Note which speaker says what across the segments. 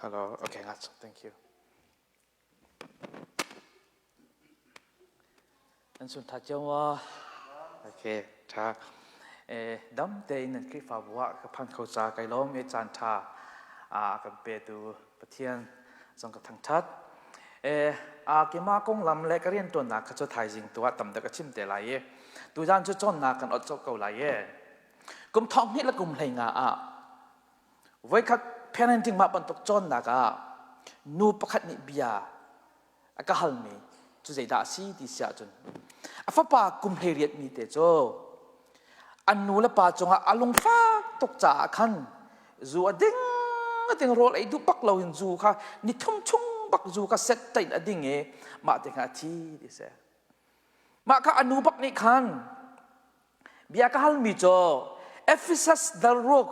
Speaker 1: Hello. Okay, that's thank you. An sun tha chiao ma. Okay, tha. Eh, dam tein nan Khrihfabu ah ka phan kho ca kai lawm e caan tha a kan pe tu Pathian zong ka thangthat. Eh, a kima konglam le ka rian tuannak kha cu thaizing tu ah tam deuh ka chim te lai i tuzan cu cawnnak kan ot ko lai e. Kum thong hnih le kum hlei nga ah Voikhat parenting mah bantuk cawnnak ah nu pakhat nih bia a ka halmi cu zeidah a si ti si ahcun a fapa kum 18 mi te cu an nu le pa cungah a lungfak tuk caah khan zu a ding a ding rawl ei duh bak loin zu kha ni thum chung bak zu kha set tain a ding i mah te kha a thi ti si. Mah kha a nu bak nih khan Bia ka halmi cu Ephesus dal ruk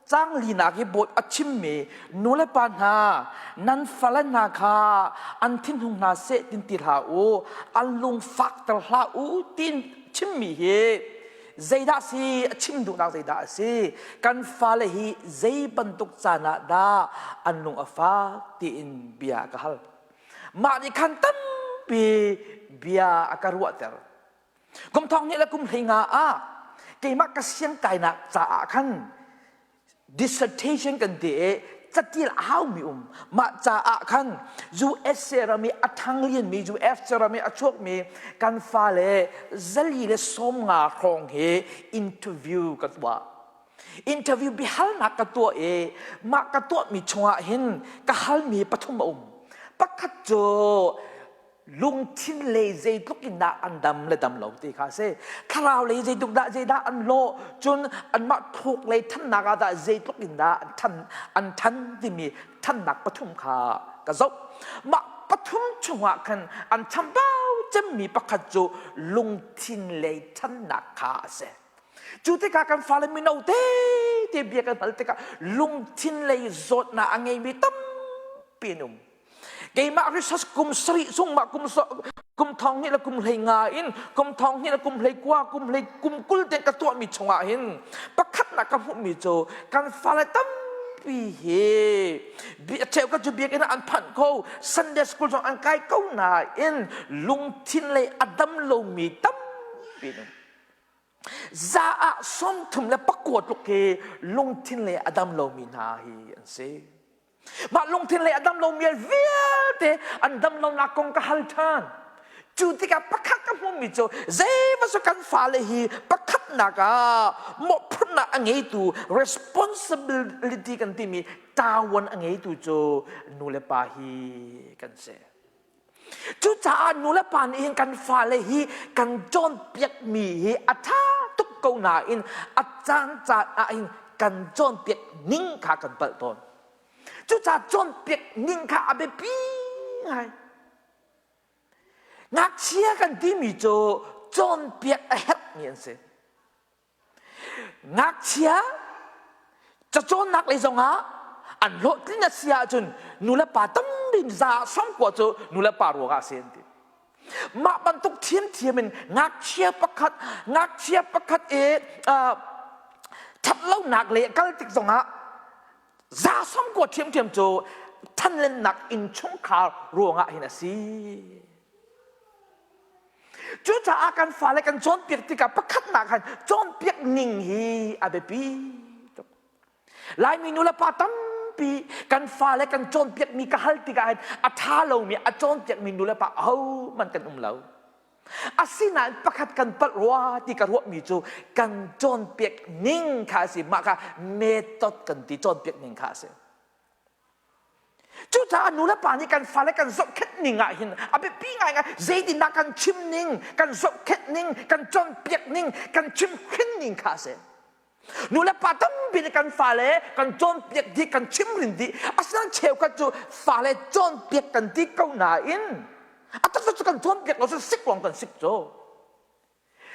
Speaker 1: cang linak i bawi a chimmi nulepa hna nan fale hna kha an thinhung hna seh tin ti hlah u an lung fakter hlah u tin chimmi hi zeidah si a chim duhnak zeidah a si kan fale hi zei bantuk caan ah dah an lung a fak tiin bia ka hal mah nih khan tampi bia a ka ruahter Kum thong hnih le kum 15 ah keimah ka siang kainak caah khan dissertation kan ti i catial a haumi um mah caah khan USA ram i a ṭhanglianmi USA ram i a chuakmi kan fale 450 hrawng hi interview ka tuah interview biahalnak ka tuah i mah ka tuahmi chungah hin ka halmi pathum a um pakhat cu lungthin lei zeitluk in dah an dam le dam lo ti kha a si thlarau lei zeitluk dah zeidah an lawh cun anmah thuk lei thannak ah dah zeitluk in dah an than an than timi thannak pathum kha ka zoh mah pathum chungah khan an chambau cemmi pakhat cu lungthin lei thannak kha a si cu tikah kan fale mino te te bia kan hal tikah lungthin lei zawtnak a ngeimi tampi an um Keimah research kum sarih chung mah kum kum thong hnih le kum hlei nga in kum thong hnih le kum hlei kua kum hlei kum 20 te ka tuahmi chungah hin pakhatnak ka hmuhmi cu kan fale tampi hi cheukhat cu biakinn ah an phanh ko Sunday school zong an kai ko nain lungthin lei a dam lomi tampi an um za ah 39 tluk hi lungthin lei a dam lomi hna hi an si Mah lungthin lei a dam lomi vialte an dam lonak kong ka hal ṭhan. Cu tikah pakhat ka hmuhmi cu zeiva cu kan fale hi pakhatnak ah mawhphurhnak a ngeitu responsibility kan timi ṭawan a ngeitu cu nu le pa hi kan si. Cucaah nu le pa nih hin kan fale hi kan cawnpiakmi hi a ṭha tuk ko nain a caan caan ah hin kan cawnpiak ning kha kan palh tawn. Cucaah cawnpiak ning kha a biapi ngai. Ngakchia kan timi cu cawnpiak a herhmi an si. Ngakchia cacawnnak lei zongah an hlawhtlin a si ahcun nulepa tampi za sangkua cu nulepa ruangah a si an ti. Mah bantuk thiamthiam in ngakchia pakhat ngakchia pakhat i ṭhatlonak lei a kal tik zongah za sangkua ṭhiamṭhiam cu ṭhanlennak innchungkhar ruangah hin a si. Cucaah kan fale kan cawnpiak tikah pakhatnak khan cawnpiak ning hi a biapi tuk. Laimi nulepa tampi kan fale kan cawnpiakmi ka hal tikah hin a ṭha lomi a cawnpiakmi nulepa ahohmanh kan um lo. Asinain pakhat kan palh rua ti ka ruahmi cu kan cawnpiak ning kha a si. Mah kha method kan ti cawnpiak ning kha a si. Cucaah nulepa nih kan fale kan zohkhenh ning ah hin a biapi ngaingai zeitindah kan chim ning, kan zohkhenh ning, kan cawnpiak ning, kan chimhhrin ning kha a si. Nulepa tampi nih kan fale kan cawnpiak dih, kan chimhrin dih. Asinain cheukhat cu fale cawnpiak kan ti ko nain a taktak cu kan cawnpiak lo cu sik lawng kan sik cu.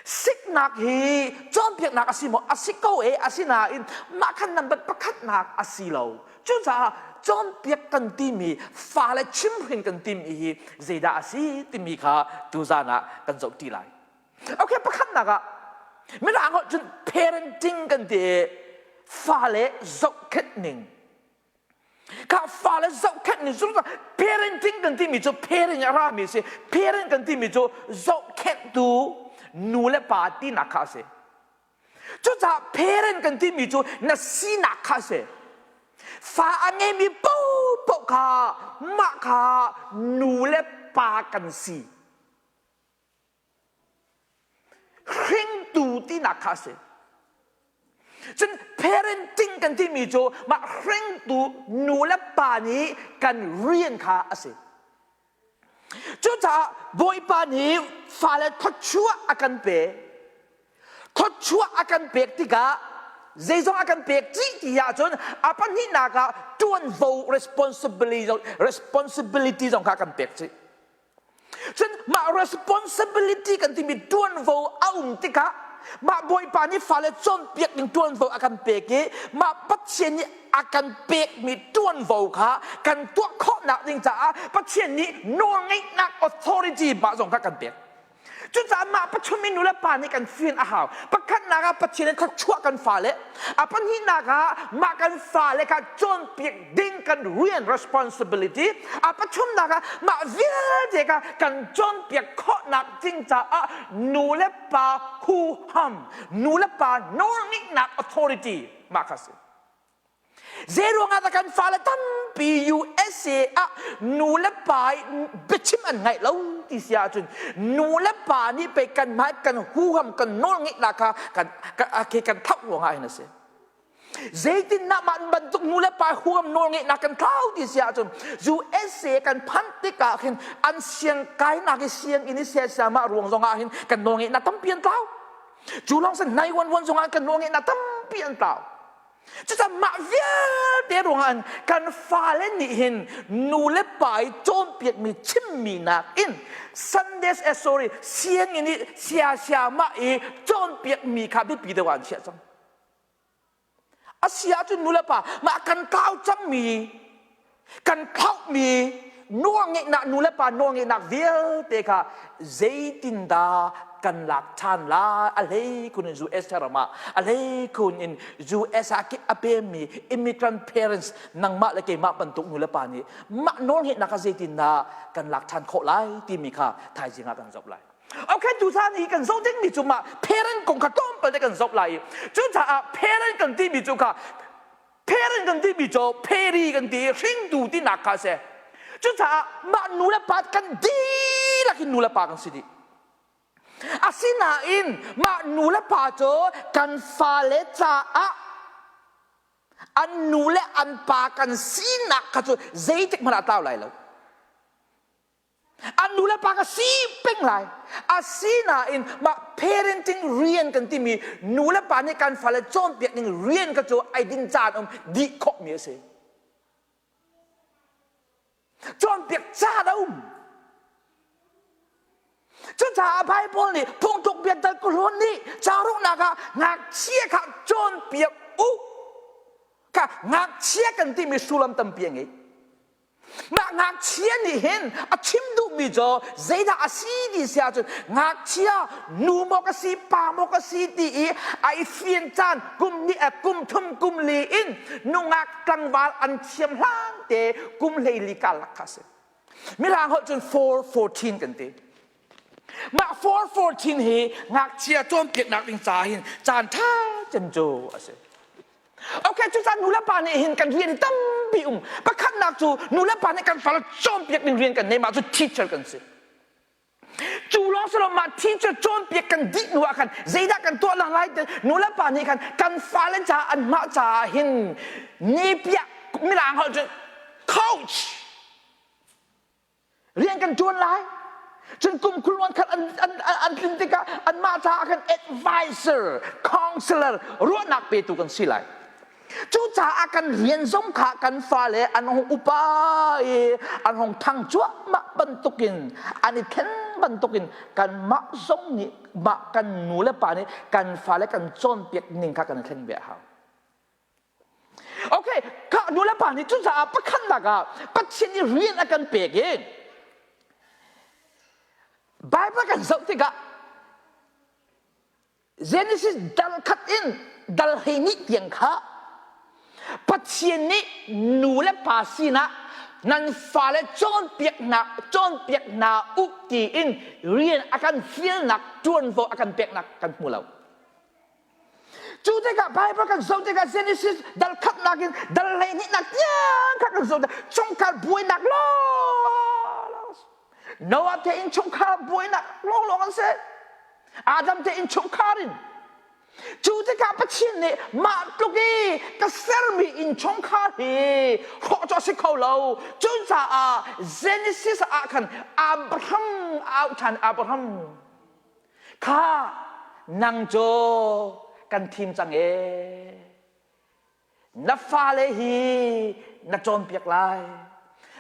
Speaker 1: Siknak hi cawnpiaknak a si maw? A si ko e, asinain mah khan number pakhatnak a si lo. Cucaah cawnpiak kan timi, fale chimhrin kan timi hi zeidah a si timi kha tuzan ah kan zoh ṭi lai. Okay, pakhatnak ah Mirang holh cun parenting kan ti i fale zohkhenh ning. Kha fale zohkhenh ni zung parenting kan timi cu parent a rami si. Parent kan timi cu zohkhenhtu nu le pa tinak kha a si. Cucaah parent kan timi cu na sinak kha a si. Fa a ngeimi paohpaoh kha mah kha nu le pa kan si. Hringtu tinak kha a si. Cun parenting kan timi cu mah hringtu nu le pa nih kan rian kha a si. Cucaah Bawipa nih fale thluachuah a kan pe. Thluachuah a kan pek tikah zeizong a kan pek cih ti ahcun a pahnihnak ah ṭuanvo responsibility responsibility zong kha a kan pek cih. Cun mah responsibility kan timi ṭuanvo a um tikah mah Bawipa nih fale cawnpiak ding ṭuanvo a kan pek i mah Pathian nih a kan pekmi ṭuanvo kha kan tuah khawhnak ding caah Pathian nih nawlngeihnak authority mah zong kha kan pek. Cucaah mah pathum in nu le pa nih kan fian a hau. Pakhatnak ah Pathian in thluachuah kan fale. A pahnihnak ah mah kan fale kha cawnpiak ding kan rian responsibility. A pathumnak ah mah vialte kha kan cawnpiak khawhnak ding caah nu le pa huham, nu le pa nawlngeihnak authority mah kha si. Zeiruang ah dah kan fale tampi USA ah nu le pa biachim an ngaih lo ti si ahcun nu le pa nih pei kan hmai kan huham kan nawlngeihnak kha kan kan kan thlauh ruangah hin a si. Zeitindah mah bantuk nu le pa huham nawlngeihnak kan thlau ti si ahcun USA kan phanh tikah khin an siang kainak i sianginn i siasiamah ruang zongah hin kan nawlngeihnak tampi an tlau. Cu lawng sin 911 zongah kan nawlngeihnak tampi an tlau. Cucaah mah vialte ruangah kan fale nih hin nu le pa i cawnpiakmi chimmi nakin Sundays eh sorry sianginn i siasia mah i cawnpiakmi kha biapi deuh ah an chiah cang. A si ahcun nu le pa mah kan tlau cangmi kan thlauhmi nawlngeihnak nu le pa nawlngeihnak vialte kha zeitindah kan lak ṭhan lai a hlei khun in US ram ah a hlei khun in US ah a pemmi immigrant parents nangmah le keimah bantuk nu le pa nih mah nawlngeihnak kha zeitindah kan lak ṭhan khawh lai timi kha thaizing ah kan zoh lai. Okay, tuchan hi kan zoh dingmi cu mah parent kong kha tlawmpal te kan zoh lai i cucaah parent kan timi cu kha Parent kan timi cu pheri kan ti hringtu tinak kha a si. Cucaah mah nu le pa kan dihlak in nu le pa kan si dih. Asinain mah nu le pa cu kan fale caah an nu le an pa kan sinak kha cu zeitik hmanh ah tlau lai lo. An nu le pa ka si peng lai. Asinain mah parenting rian kan timi nu le pa nih kan fale cawnpiak ning rian ka cu ai din caan um dih khawhmi a si. Cawnpiak caan a um. Cucaah Bible nih phungtluk bia dal kuhlun nih caruknak ah ngakchia kha cawnpiak u. Kha ngakchia kan timi sullam tampi a ngei. Mah ngakchia nih hin a chim duhmi cu zeidah a si ti si ahcun ngakchia nu maw ka si pa maw ka si ti i ai fian caan kum nih kum thum kum li in nungak tlangval an thiam hlan te kum 14 karlak kha a si. Mirang holh cun 414 kan ti. Mah 414 hi ngakchia cawnpiaknak ding ca hin caan ṭha cem cu a si. Okay, cucaah nu le pa nih hin kan rian tampi um. Pakhatnak cu nu le pa nih kan fale cawnpiak ding rian kan nei mah cu teacher kan si. Cu lawng si lo mah teacher cawnpiak kan dih hnu ah khan zeidah kan tuah lang lai ti nu le pa nih khan kan fale caah anmah caah hin nipiah mirang holh cu coach Rian kan ṭuan lai. Cun kum khulruan khat an, an, an tlin tikah anmah caah khan advisor, counselor, ruahnak petu kan si lai. Cucaah kan rian zong kha kan fale an hung upa i an hung ṭhang cuahmah bantukin an i thlen bantukin kanmah zong nih mah kan nu le pa nih kan fale kan cawnpiak ning kha kan i thlen ve a hau. Okay, ka nu le pa nih cucaah pakhatnak ah Pathian nih rian a kan pek i Bible kan zoh tikah Genesis dal khat in dal 12 tiang kha Pathian nih nu le pa sinah nan fale cawnpiaknak cawnpiak hna u tiin rian a kan fialnak ṭuanvo a kan peknak kan hmu lo. Cu tikah Bible kan zoh tikah Genesis dal khatnak in dal hleihnihnak tiang kha kan zoh tikah chungkhar buainak lawng Noah te innchungkhar buainak lawnglawng an si. Adam te innchungkhar in Cu tikah Pathian nih mah tluk i ka sermi innchungkhar hi hrawh cu a si kho lo. Cucaah Genesis ah khan Abraham a auh ṭhan Abraham kha nang cu kan thim cang ee. Na fale hi na cawnpiak lai.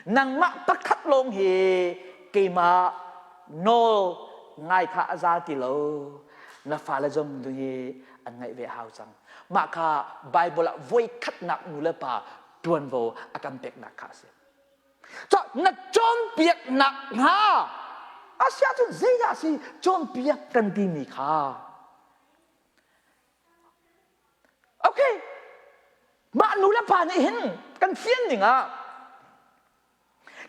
Speaker 1: Nangmah pakhat lawng hi keimah nawl ngai kha a za ti lo. Na fale zong hi an ngaih ve hau cang. Mah kha Bible ah voikhatnak nu le pa ṭuanvo a kan peknak kha a si. Cah na cawnpiaknak hnga a si ahcun zeidah a si cawnpiak kan timi kha Okay. Mah nu le pa nih hin kan fian ding ah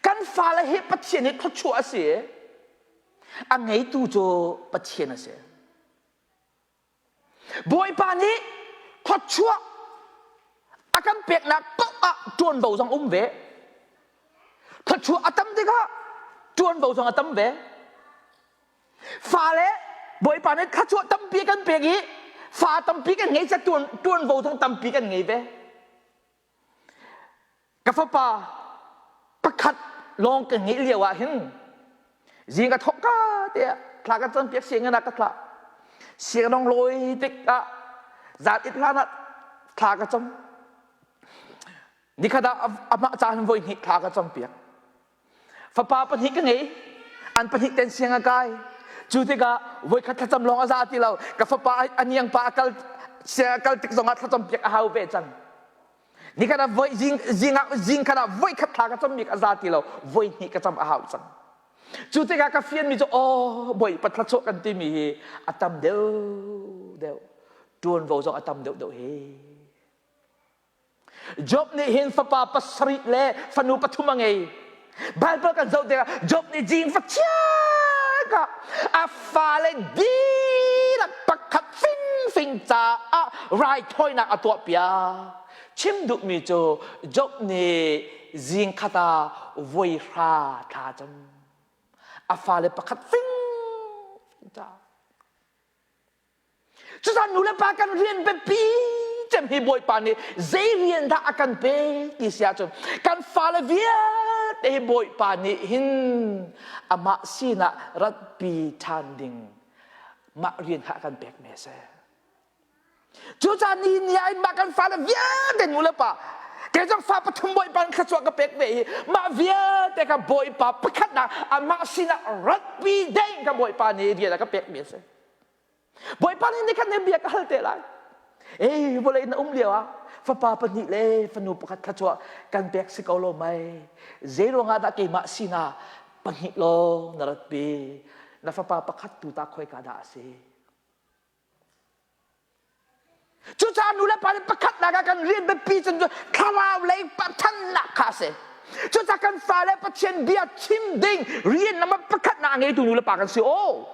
Speaker 1: kan fale hi Pathian hi thluachuah a si. A ngeitu cu Pathian a si. Bawipa nih thluachuah a kan peknak paoh ah ṭuanvo zong um ve. Thluachuah a tam tikah ṭuanvo zong a tam ve. Fale Bawipa nih thluachuah tampi kan pek i fa tampi kan ngei ca tuan tuanvo zong tampi kan ngei ve. Ka fapa pakhat lawng ka ngeih lio ah hin zing ka thawk ka tiah thla ka cam piak sianginn ah ka thlah. Sianginn lawi tik ah zat it hlan ah thla ka cam. Nikhat ah amah ca hin voi hnih thla ka cam piak. Fapa pahnih ka ngei. An pahnih ten siang a kai. Cu tikah voikhat thlacam lawng a za ti lo. Ka fapa a niang pa a kal siang a kal tik zongah thlacam piak a hau ve cang. Nikhat ah voi zing zing ah zing khat ah voikhat thla ka cam mi a za ti lo. Voi hnih ka cam a hau cang. Cu tikah ka fian mi cu aw Bawipa thluachuah kan timi hi a tam deuh deuh. Ṭuanvo zong a tam deuh deuh hi. Job nih hin fapa pasarih le fanu pathum a ngei. Bible kan zoh tikah Job nih jing fachiak ah a fale dihlak pakhat fingfing caah raithawinak a tuahpiak. Chim duhmi cu Job nih zing khat ah voi hra thla cam. A fale pakhat fingfing caah. Cucaah nu le pa kan rian biapi cem hi Bawipa nih zei rian dah a kan pek ti si ahcun kan fale vialte hi Bawipa nih hin amah sinah ratpi ṭhan ding mah rian kha a kan pek mi a si. Cucaah ni ni ah mah kan fale vialte nu le pa kei zong fa pathum Bawipa nih thluachuah ka pek ve hi mah vialte ka Bawipa pakhatnak amah sinah ratpi ding ka Bawipa nih rian a ka pek mi a si. Bawipa nih nikhat nih bia ka hal te lai. Ei vawlei na um lio ah fapa pahnih le fanu pakhat thluachuah kan pek si ko lo mei. Zei ruangah dah keimah sinah pahnih lawng na ratpi? Na fapa pakhat tu ta khoika dah a si? Cucaah nu le pa nih pakhatnak ah kan rian biapi cun thlarau lei thannak kha a si. Cucaah kan fale Pathian bia chim ding rian nama pakhatnak a ngeitu nu le pa kan si. Oh,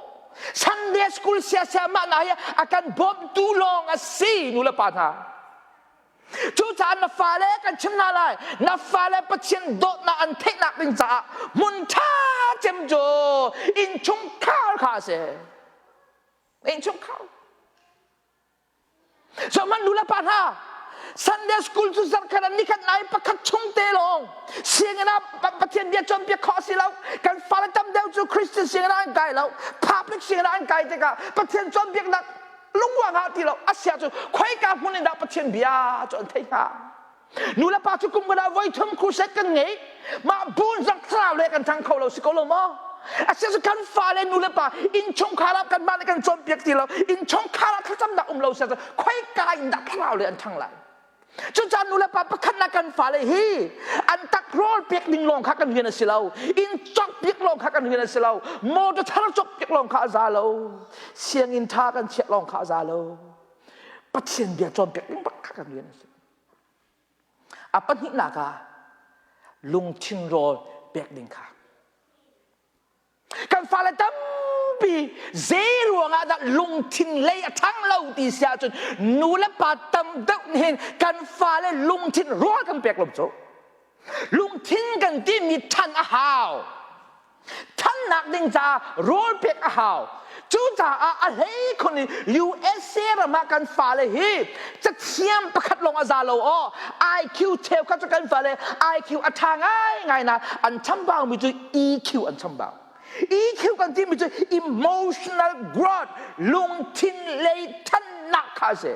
Speaker 1: Sunday school siasia mah na hi a kan bawmtu lawng a si nu le pa hna. Cucaah na fale kan chim hna lai. Na fale Pathian dawtnak an theihnak ding caah hmun ṭha cem cu innchungkhar kha a si. Innchungkhar. Zohhmanh nu le pa hna Sunday school cu zarhkhat ah nikhat nai pakhat chung te lawng sianginn ah Pathian bia cawnpiak khawh a si lo kan fale tam deuh cu Christian sianginn ah an kai lo public sianginn ah an kai tikah Pathian cawnpiaknak lungwa ngah ti lo a sia cu khoika hmun in dah Pathian bia cu an theih hnga Nu le pa cu kum khat ah voi thum crusade kan ngei. Mah bun zong thlarau le kan thang kho lo si ko lo maw? Asia cu kan fale nu le pa innchungkhar ah kanmah nih kan cawnpiak ti lo innchungkhar ah thlacamnak um lo sia cu khoika in dah thlarau le an thang lai cucaah nu le pa pakhat na kan fale hi an tak rawl pek ding lawng kha kan rian a si lo inn cawk piak lawng kha kan rian a si lo motor thar cawk piak lawng kha a za lo sianginn tha kan chiah lawng kha a za lo Pathian bia cawnpiak ding bak kha kan rian a si. A pahnihnak ah lungthin rawl pek ding kha. Kan fale tampi zei ruangah dah lungthin lei a ṭhang lo ti si ahcun nu le pa tam deuh nih hin kan fale lungthin rawl kan pek lo cu. Lungthin kan timi ṭhan a hau. Ṭhannak ding caah rawl pek a hau. Cucaah a hlei khun in USA ram ah kan fale hi cathiam pakhat lawng a za lo aw. IQ cheukhat cu kan fale IQ a ṭha ngaingai na an chambau mi cu EQ an chambau. EQ kan timi cu emotional growth lungthin lei ṭhannak kha a si.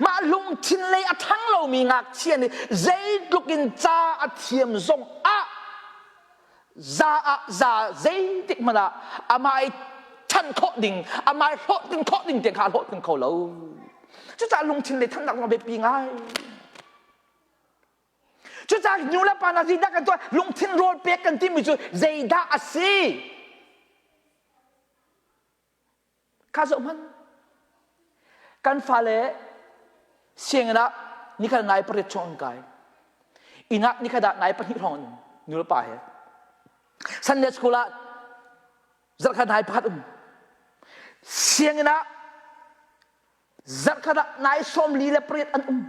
Speaker 1: Mah lungthin lei a ṭhang lomi ngakchia nih zeitluk in ca a thiam zong ah za ah za zeitik hmanh ah amah i ṭhan khawh ding, amah i hlawhtlin khawh ding tiang kha a hlawhtling kho lo. Cucaah lungthin lei ṭhannak zong a biapi ngai. Cucaah nu le pa hna zeidah kan tuah lungthin rawl pek kan timi cu zeidah a si? Kha zoh hmanh. Kan fale sianginn ah nikhat nai pariat chung an kai. Inn ah nikhat ah nai pahnih hrawng an um nu le pa he. Sunday school ah zarhkhat nai pakhat um. Sianginn ah Zarhkhat ah nai 48 an um.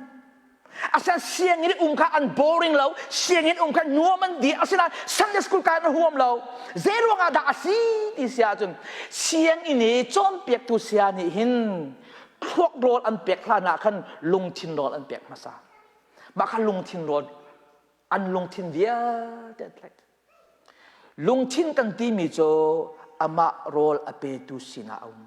Speaker 1: Asinain sianginn um kha an boring lo, sianginn um kha nuam an di. Asinain Sunday school kai an huam lo. Zei ruangah dah a si ti si ahcun sianginn i cawnpiaktu saya nih hin thluak rawl an pek hlan ah khan lungthin rawl an pek hmasa. Mah kha lungthin rawl an lungthin vialte an tlaih. Lungthin kan timi cu amah rawl a petu sinah a um.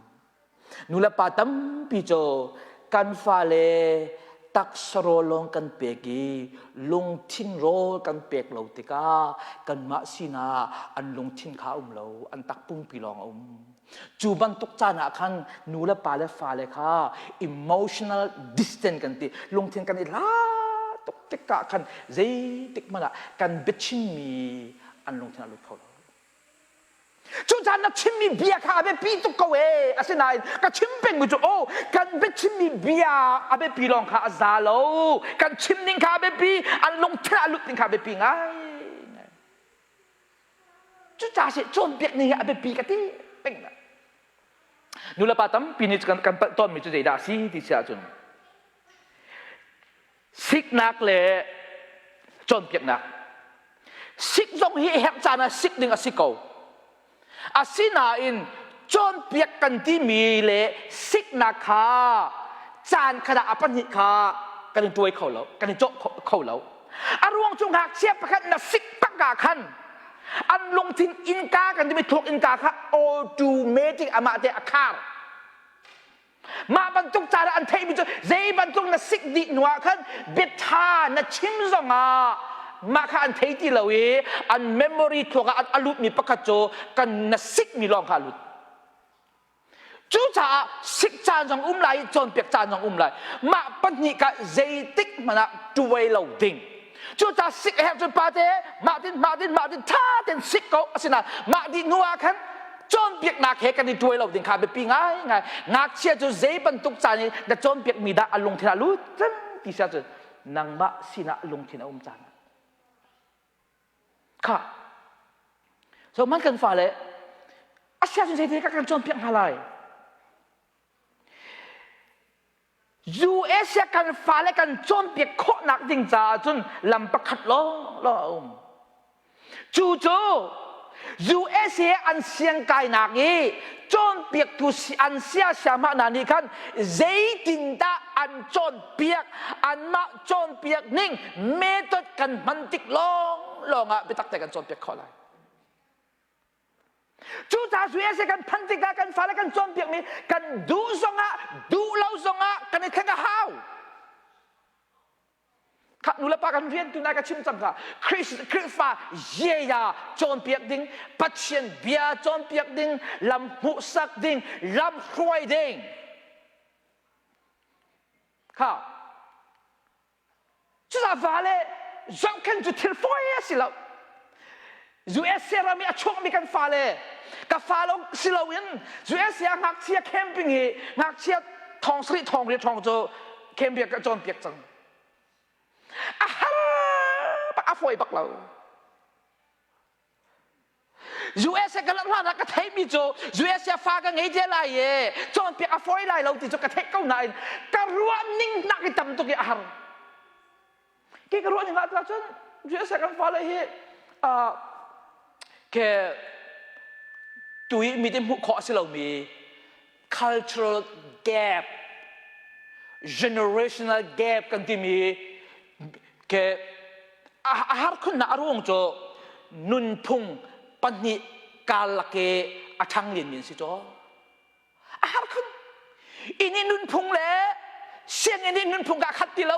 Speaker 1: Nulepa tampi cu kan fale taksa rawl lawng kan pek i lungthin rawl kan pek lo tikah kanmah sinah an lungthin kha a um lo, an takpumpi lawng a um. Cu bantuk caan ah khan nulepa le fale kha emotional distance kan ti, lungthin kan i hlat tuk tikah khan zeitik hmanh ah kan biachimmi an lungthin a lut kho lo. Cucaah na chimmi bia kha a biapi tuk ko ee. Asinain ka chim pengmi cu aw kan biachimmi bia a biapi lawng kha a za lo. Kan chim ning kha a biapi, an lungthin a lut ning kha a biapi ngai. Cucaah sih cawnpiak ning hi a biapi ka ti peng. Nulepa tampi nih kan kan palh tawnmi cu zeidah a si ti si ahcun Siknak le cawnpiaknak. Sik zong hi herh caan ah sik ding a si ko. Asinain cawnpiak kan timi le siknak kha caan khat ah a pahnih kha kan i tuai kho lo, kan i cawh kho lo. A ruang cu ngakchia pakhat na sik tak ah khan an lungthin innka kan timi thluak innka kha automatic amah te a khar. Mah bantuk ca an theihmi cu zei bantuk na sik dih hnu ah khan biaṭha na chim zongah mah kha an thei ti lo i an memory thluak ah a lutmi pakhat cu kan na sikmi lawng kha a lut. Cucaah sik caan zong um lai i cawnpiak caan zong um lai. Mah pahnih kha zeitik hmanh ah ṭuai lo ding. Cucaah sik a herh cun pate mah tin mah tin mah tin ṭha tein sik ko asinain mah dih hnu ah khan cawnpiaknak he kan i ṭuai lo ding kha biapi ngaingai. Ngakchia cu zei bantuk caan i na cawnpiakmi dah a lungthin ah lut cang ti si ahcun nangmah sinah lungthin a um caan kha so man kan fale a sia cun zeitin kan cawnpiak hna lai US kan fale kan cawnpiak khawhnak ding caah cun lam pakhat lawng lawng a um. Cu cu USA an siangkainak i cawnpiaktu an siasiamah hna nih khan zeitindah an cawnpiak anmah cawnpiak ning method kan hman tik lawng lawng ah biatak te kan cawnpiak khawh lai. Cucaah USA kan phanh tikah kan fale kan cawnpiakmi kan duh zongah duh lo zongah kan i thleng a hau. Kha nu le pa kan rian tu nai ka chim cang kha Khrihfa yeya cawnpiak ding Pathian bia cawnpiak ding lam hmuhsak ding lam hruai ding kha Cucaah vale zohkhenh cu thil fawi a si lo. USA ram i a chuakmi kan fale ka fa lo si loin USA ah ngakchia camping hi ngakchia thong sarih thong riat hrawng cu camping ka cawnpiak cang. A har bak a fawi bak lo. USA ka lak hlan ah ka theihmi cu USA fa ka ngei te lai i cawnpiak a fawi lai lo ti cu ka theih ko nain ka ruah ning nak i tam tuk i a har. Ke ka ruah ning ah cun USA kan fale hi ke tui mi te hmuh khawh a si lomi cultural gap generational gap kan timi ke a har khunnak a ruang cu nunphung pahnih karlak i a ṭhang lianmi an si caw a har khun inn i nunphung le sianginn i nunphung ka khat ti lo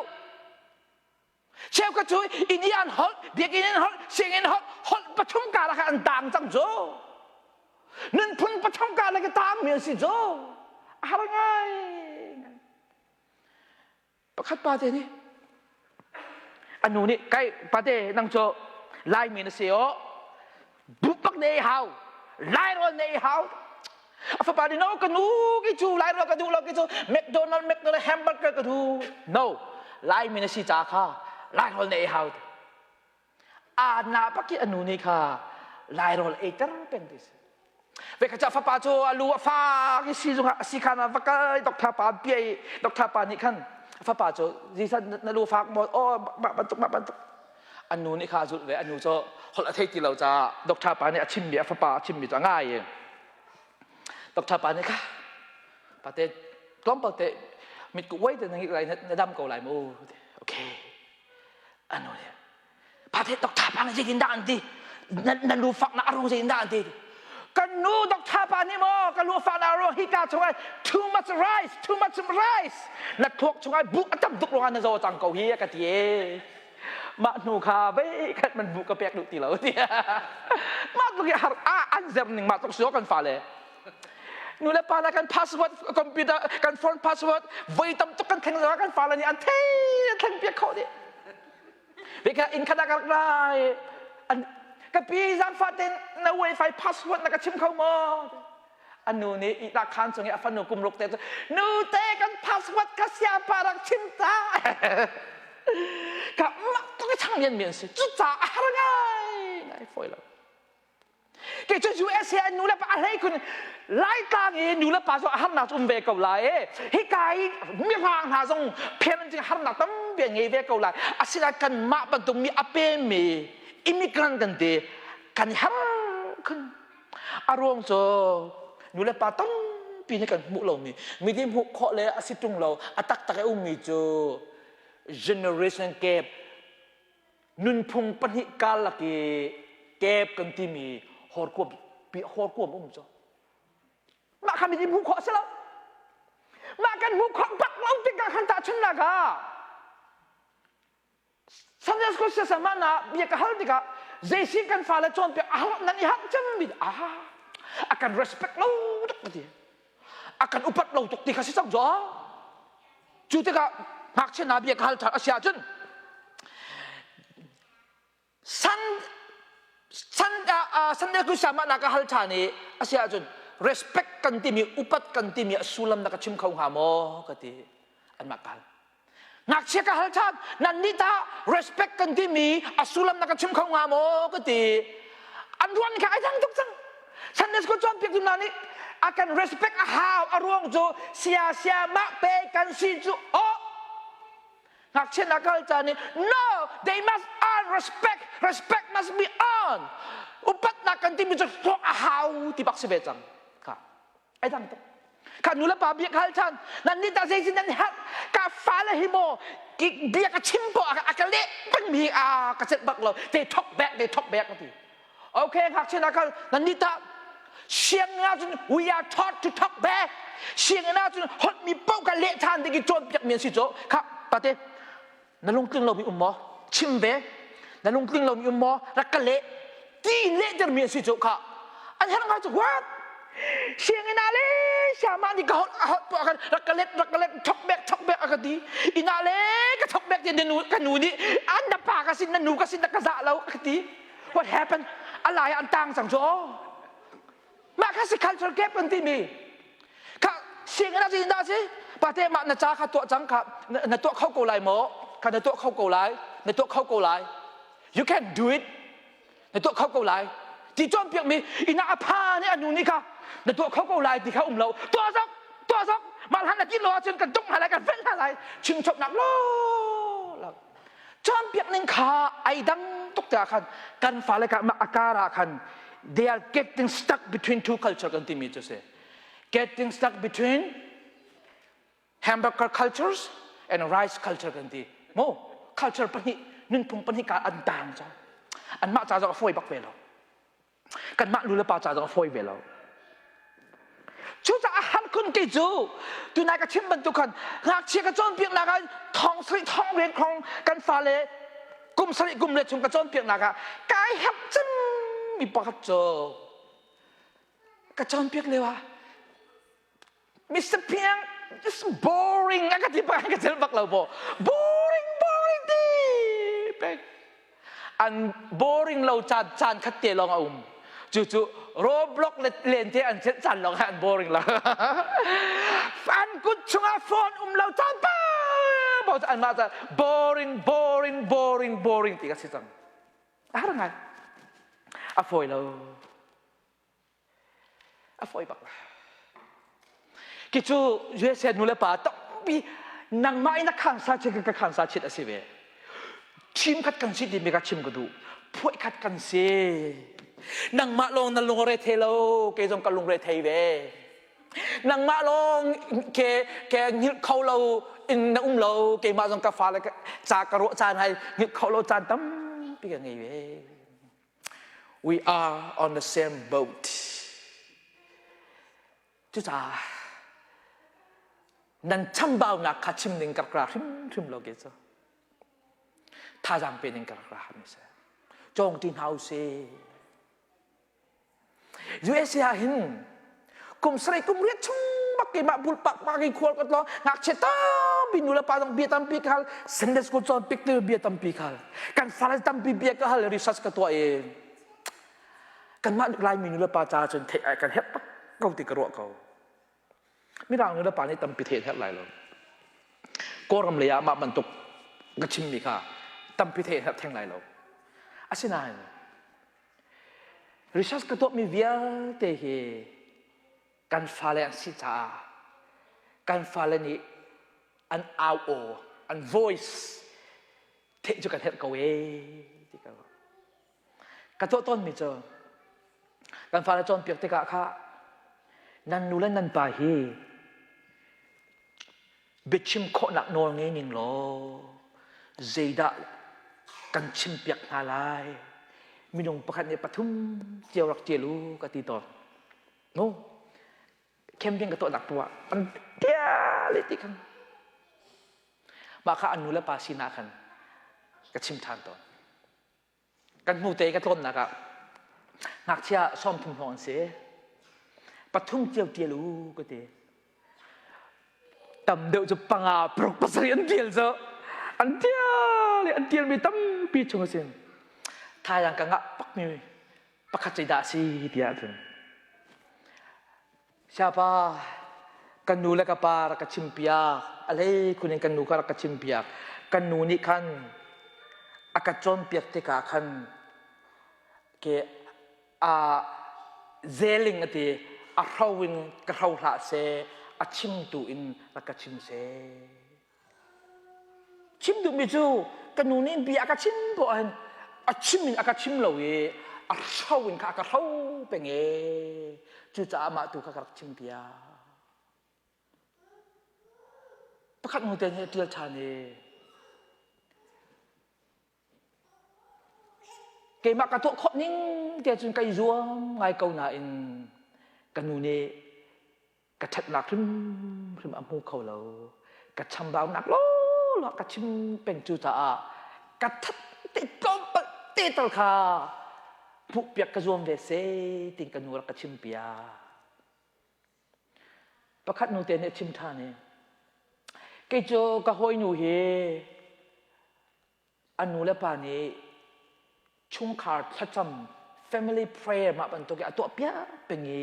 Speaker 1: Cheukhat cu inn i an holh, biakinn in holh, sianginn holh, holh pathum karlak ah an taang cang cu. Nunphun pathum karlak i taangmi an si cu. A har ngai. Pakhat pa te nih a nu nih kai pate nang cu Laimi na si aw Buk na ei hau. Lairawl na ei hau. A fapa nih no ka nu ki cu lairawl ka duh lo ki cu McDonald McDonald hamburger ka duh. No. Laimi na si ca kha lairawl na ei hau. A na pak i a nu nih kha lairawl ei ter peng ti si. Ve kha ca fapa cu a lu a fak i sizung ah si khan ah va kal doctor pa bia i doctor pa nih khan a fapa cu Jesus na lu fak maw oh mah bantuk mah bantuk an nu nih kha a zulh ve a nu cu holh a thei ti lo caah doctor pa nih a chimmi a fapa a chimmi cu a ngai i doctor pa nih kha pate tlawmpal te mit ku uai te na ngik lai na dam ko lai mu okay a nu nih pate doctor pa nih zeitin dah an ti na lu fak na a rung zeitin dah an ti kan nu doctor pa nih maw ka lu fak na a ruang hika chungah too much rice too much rice na thluak chungah buk a tam tuk ruangah na zaw cang ko hi a ka ti e mah hnu kha vei khat man bu ka pek duh ti lo tiah mah tluk i har a an zer ning mah tluk si kan fale nu le pa la kan password computer kan phone password voi tam tuk kan thleng zong kan fale nih an thei an thleng piak kho dih ve kha inn khat ah ka rak lai an ka pi zaangfah ten na wifi password na ka chim kho maw A nu nih ihnak khaan cung i a fanu kum ruk te cu nute kan password kha siapa rak chim ta. Ka mak tuk i chang lian mi an si. Cucaah a har ngai ngai fawi lo. Kei cu USA an nu le pa a hlei kun Laitlang i nu le pa cu a harnak cu um ve ko lai e. Hika i mirang hna zong parenting harnak tampi an ngei ve ko lai. Asinain kanmah bantuk mi a pemmi immigrant kan ti kan har khun. A ruang cu nulepa tampi nih kan hmuh lomi miding hmuh khawh le a si ṭung lo a taktak i ummi cu generation gap nunphung pahnih karlak i gap kan timi horkuam horkuam um cu mah kha miding hmuh khawh a si lo mah kan hmuh khawh bak lo tikah khan tahchunhnak ah Sunday school siasama na bia ka hal tikah zei kan fale cawnpiak a har nan i harh cemmi ah a kan respect lo tuk ka ti a kan upat lo tuk ti kha si cang zo cu tikah ngakchia na bia ka hal ṭhan a si ahcun san san Sunday school siama na ka hal ṭhan i a si ahcun respect kan timi upat kan timi a sullam na ka chim kho hnga maw ka ti anmah ka hal Ngakchia ka hal ṭhan nan nih tah respect kan timi a sullam na ka chim kho hnga maw ka ti an ruan kha ai dang tuk cang Sunday school cawnpiak tu hna nih a kan respect a hau a ruang cu sia sia mah pe kan si cu oh ngakchia na kal caan nih no they must earn respect respect must be earned upatnak kan timi cu hlawk a hau ti bak si ve cang kha ai dang tuk kha nu le pa bia ka hal ṭhan nan nih tah zeitin nan herh ka fale hi maw bia ka chim poh a ka leh pengmi a ka celh bak lo te thok bek te thok bek ka ti okay ngakchia na kal nan nih tah sianginn ah cun we are taught to talk back sianginn ah cun holh mi paoh ka leh ṭhan ding i cawnpiak mi an si cu kha pate na lungtling lomi um maw chim ve na lungtling lomi um maw rak ka leh ti in lehter mi an si cu kha an herh ngai cu what sianginn ah le siama nih ka holh a holh poah khan rak ka let rak ka let thok bek thok bek a ka ti inn ah le ka thok bek ti na nu ka nu nih an na pa ka sin na nu ka sin na ka zah lo ka ti what happened a lai an tang cang cu Mah kha si cultural gap an timi. Kha sianginn ah zeitin dah si? Pate mah na ca kha tuah cang kha na tuah kho ko lai maw? Kha na tuah kho ko lai, na tuah kho ko lai. You can do it. Na tuah kho ko lai. Ti cawnpiak mi ina a pha nih a nu nih kha na tuah kho ko lai ti kha um lo. Tuah zok, tuah zok. Mah hlan na ti lo ahcun kan tung hna lai, kan fenh hna lai. Chimchoknak lo lo. Cawnpiak ning kha ai dang tuk tikah khan kan fale ka a kar ah khan they are getting stuck between two culture kan timi cu si. Getting stuck between hamburger cultures and rice culture kan ti mo culture pahnih nunphung pahnih ka an tang cang anmah ca zong a fawi bak ve lo kanmah nu le pa ca zong a fawi ve lo cucaah har kun kei cu tunai ka chim bantuk khan ngakchia ka cawnpiaknak ah thong sarih thong rian khong kan fale kum sarih kum le chung ka cawnpiaknak ah kai herh cemmi pakhat cu ka cawnpiak lio ah Mr. Piang, it's boring. A ka ti bak ka cel bak lo bo. Boring, boring ti. Pek. An boring lo caan caan khat te lawng a um. Cu cu Roblox le len te an cel caan lawng an boring lo. An kut chungah phone um lo caan pa. Bo an mah ca boring, boring, boring, boring ti ka si cang. A har ngai. A fawi lo. A fawi bak. Khi cu USA nu le pa tampi nangmah in a khansa chit ka khansa chit a si ve. Chim khat kan si timi ka chim ka duh. Phuai khat kan si. Nangmah lawng na lungre thei lo, kei zong ka lungre thei ve. Nangmah lawng ke ke ngilh kho lo in na um lo, keimah zong ka fale ca ka ruah caan hai ngilh kho lo caan tampi ka ngei ve. We are on the same boat. Cucaah nan chambaunak kha chim ding ka rak ra hrimhrim lo ke cu. Thazaang pe ding ka rak ra mi si. Cawng ti hna usih. USA ah hin kum sarih kum riat chung bak keimah bulpak pak in khual ka tlawng ngakchia tampi nu le pa zong bia tampi ka hal Sunday school cawn pik tu bia tampi ka hal kan fale tampi bia ka hal research ka tuah i kanmah Laimi nu le pa ca cun theih ai kan herh tak ko ti ka ruah ko Mirang nu le pa nih tampi theih an herh lai lo. Kawlram lei ah mah bantuk ka chimmi kha tampi theih an herh theng lai lo. Asinain research ka tuahmi vialte hi kan fale an si caah kan fale nih an au aw, an voice theih cu kan herh ko ee ti ka ruah. Ka tuah tawnmi cu kan fale cawnpiak tikah kha nan nu le nan pa hi biachim khawhnak nawl ngei ning law zeidah kan chimpiak hna lai minung pakhat nih pathum cio rak ṭial u ka ti tawn no camping ka tuahnak poah an ṭial ti khan mah kha an nu le pa sinah khan ka chim ṭhan tawn Kan hnute ka tlawnnak ah ngakchia 30 hrawng an si. Pathum cio tial u ka ti. Tam deuh cu panga paruk pasarih an tial cu. An tial i an tialmi tampi chung a si. Thaizang ka ngah pakmi pakhat zeidah a si ti ahcun Siapa kan nu le ka pa rak ka chimpiak a hlei khun in kan nu kha rak ka chimpiak kan nu nih khan a ka cawnpiak tikah khan ke a zeling a ti a hro in ka hro hlah seh a chimtu in rak ka chim seh Chim duhmi cu ka nu nih bia a ka chim poah hin a chim in a ka chim lo i a hro in kha a ka hro peng e. Cucaah mah tu kha ka rak chim piak. Pakhat hnu te nih a ṭial ṭhan i Keimah ka tuah khawh ning tiah cun kai zuam ngai ko nain ka nu nih ka ṭhatnak hrimhrim a hmu kho lo. Ka chambaunak lawlaw ka chim peng cu caah ka that te tlawmpal te tal kha hmuhpiak ka zuam ve seh tiin ka nu rak ka chimpiak. Pakhat nu te nih a chim ṭhan i kei cu ka hawinu hi a nu le pa nih chungkhar thlacam family prayer mah bantuk i a tuah piak peng i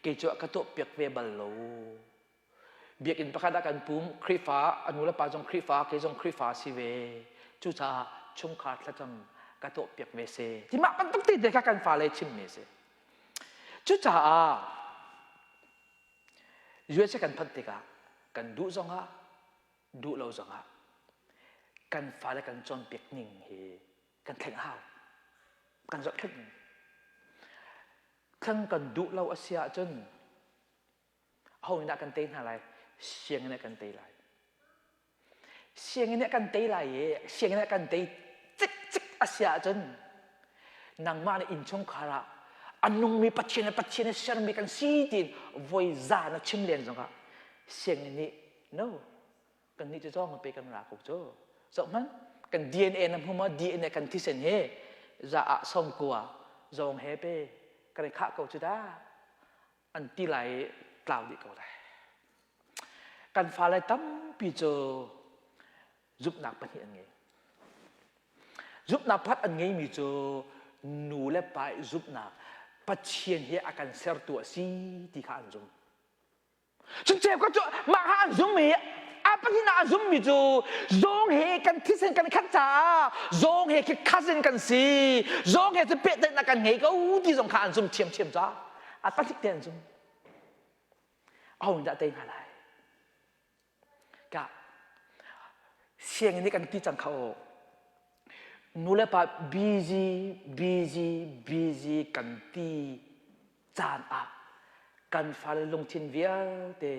Speaker 1: kei cu a ka tuah piak ve bal lo. Biakinn pakhat ah kan pum, Khrihfa, a nu le pa zong Khrihfa, kei zong Khrihfa si ve. Cucaah chungkhar thlacam ka tuahpiak ve si. Ti mah bantuk te te kha kan fale chimmi a si. Cucaah USA kan phanh tikah kan duh zongah duh lo zongah kan fale kan cawnpiak ning hi kan thleng a hau. Kan zohkhenh ning. Thleng kan duh lo a si ahcun aho nih dah kan tei hna lai? Sianginn ah kan tei lai. Sianginn ah kan tei lai i sianginn ah kan tei cikcik a si ahcun nangmah nih innchungkhar ah a nungmi Pathian le Pathian nih sermi kan si tiin voi za na chim len zongah sianginn nih no kannih cu zawng pe kan ra ko cu zoh hmanh kan DNA na hmu maw DNA kan thisen he za ah sawmkua zawng he pe kan i khah ko cu dah an ti lai i tlau dih ko lai kan fale tampi cu zumhnak pahnih an ngei zumhnak pakhat an ngeimi cu nu le pa i zumhnak Pathian hi a kan sertu a si ti kha an zum Cun cheukhat cu mah kha an zum i a pahnih ah a zummi cu zawng he kan thisen kan khat caah zawng he khi cousin kan si zawng he cu pehtlaihnak kan ngei ko ti zong kha an zum ṭhiamṭhiam caah a pahnih te an zum aho nih dah tei hna lai ka sianginn nih kan ti cang kha aw nu le pa busy busy busy kan ti caan ah kan fale lungthin vialte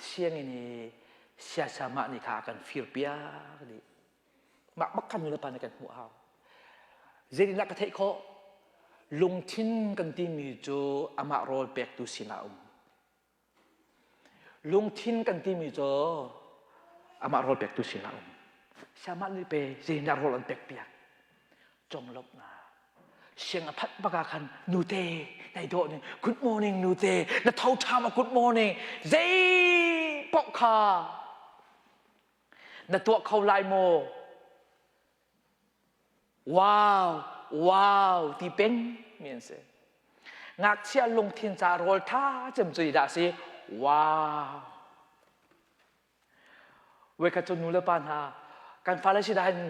Speaker 1: sianginn i siasa mah nih kha a kan firpiak dih. Mah bak kha nulepa nih kan hmuh hau. Zeitindah ka theih khawh? Lungthin kan timi cu amah rawl pektu sinah a um. Lungthin kan timi cu amah rawl pektu sinah a um. Siamah nih pe zeitindah rawl an pek piak? Conglawmhnak. Siang a phanh bak ah khan nute nai dawh ning good morning nute na tho ṭha ma good morning zei paoh kha na tuah kho lai maw wow wow ti peng mi an si ngakchia lungthin ca rawl ṭha cem cu dah si wow Voikhat cu nu le pa hna kan fale si dahin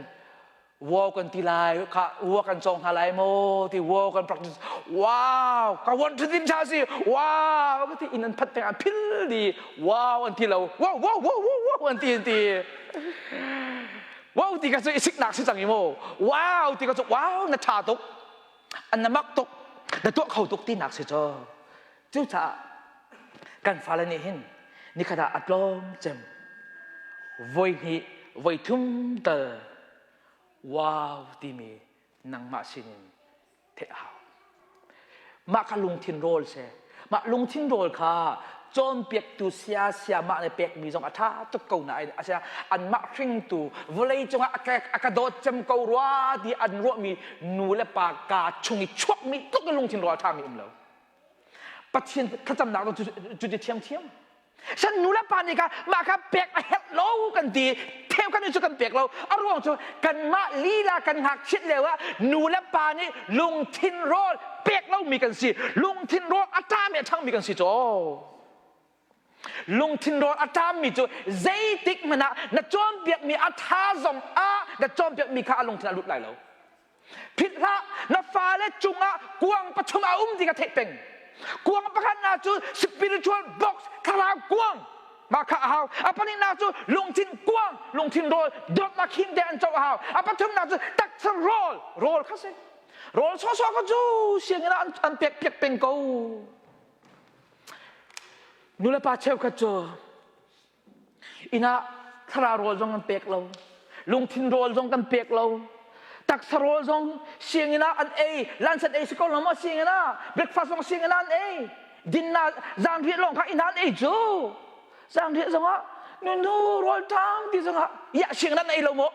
Speaker 1: wow kan ti lai kha wow kan cawng hna lai maw ti wow kan practice wow ka want to din cha si wow ka ti inn an phat peng an phil di wow an ti lo wow wow wow wow wow an ti an ti wow ti ka cu i siknak si cang i maw wow ti ka cu wow na tha tuk an na mak tuk na tuah kho tuk tinak si cu Cucaah kan fale nih hin nikhat ah a tlawm cem voi hnih voi thum tal wow timi nangmah sinin theih a hau. Mah kha lungthin rawl si. Mah lungthin rawl kha cawnpiaktu sia sia mah le pekmi zong a ṭha tuk ko nain asina anmah hringtu vawlei cungah a ka dawt cem ko rua ti an ruahmi nu le pa kaa chung i chuakmi tluk in lungthin rawl a ṭhami um lo. Pathian thlacamnak cu cuti thiamthiam. San nu le pa nih kha mah kha pek a herh lo kan ti theu kan cu kan pek lo a ruang cu kanmah lila kan ngakchiat lio ah nu le pa nih lungthin rawl pek lomi kan si lungthin rawl a ṭami a ṭhangmi kan si caw lungthin rawl a ṭammi cu zeitik hmanh ah na cawnpiakmi a ṭha zong ah na cawnpiakmi kha a lungthin a lut lai lo Philh hlah, na fale cungah kuang pathum a um ti ka theih peng. Kuang pakhatnak cu spiritual box thlarau kuang mah kha a hau. A pahnihnak cu lungthin kuang, lungthin rawl dawtnak him te an co a hau. A pathumnak cu taksa rawl, rawl kha si. Rawl sawsawh kha cu sianginn ah an pek piak peng ko. Nulepa cheukhat cu Inn ah thlarau rawl zong kan pek lo. Lungthin rawl zong kan pek lo. Taksa rawl zong sianginn ah an ei. Lunch an ei si ko lo maw sianginn ah? Breakfast zong sianginn ah an ei. Dinna zanriah lawng kha inn ah an ei cu. Zanriah zong ah nunu rawl ṭam ti zong ah ya sianginn an ei lo maw?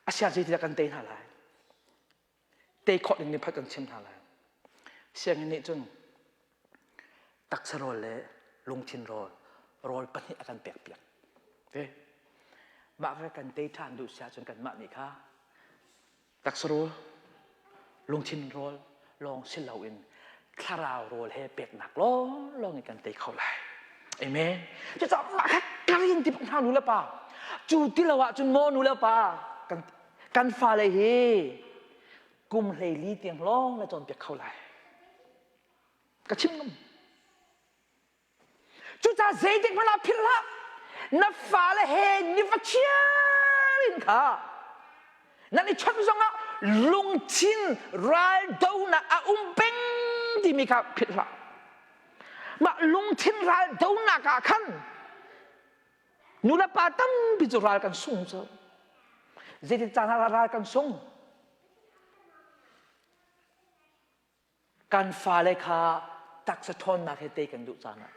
Speaker 1: Asia zeitidah kan tei hna lai? Tei khawh ding nih phat kan chim hna lai. Sianginn nih cun taksa rawl le lungthin rawl, rawl pahnih a kan pekpiak. Te. Mah kha kan tei ṭhan duh si ahcun kanmah nih kha taksa rawl, lungthin rawl lawng si loin Thlarau rawl he peknak lawnglawng in kan tei kho lai. Amen. Cucaah mah kha karin ti hna nu le pa. Cu ti lo ahcun maw nu le pa kan kan fale hi kum 14 tiang lawng na cawnpiak kho lai. Ka chim ngam. Cucaah zeitik hmanh ah philh hlah. Na fale he nifa chiar in kha nan i chawnh zongah lungthin raldonak a um peng timi kha philh hlah. Mah lungthin raldonak ah khan nulepa tampi cu ral kan sung cu. Zeitik caan ah ral kan sung? Kan fale kha taksa ṭhawnnak he tei kan duh caan ah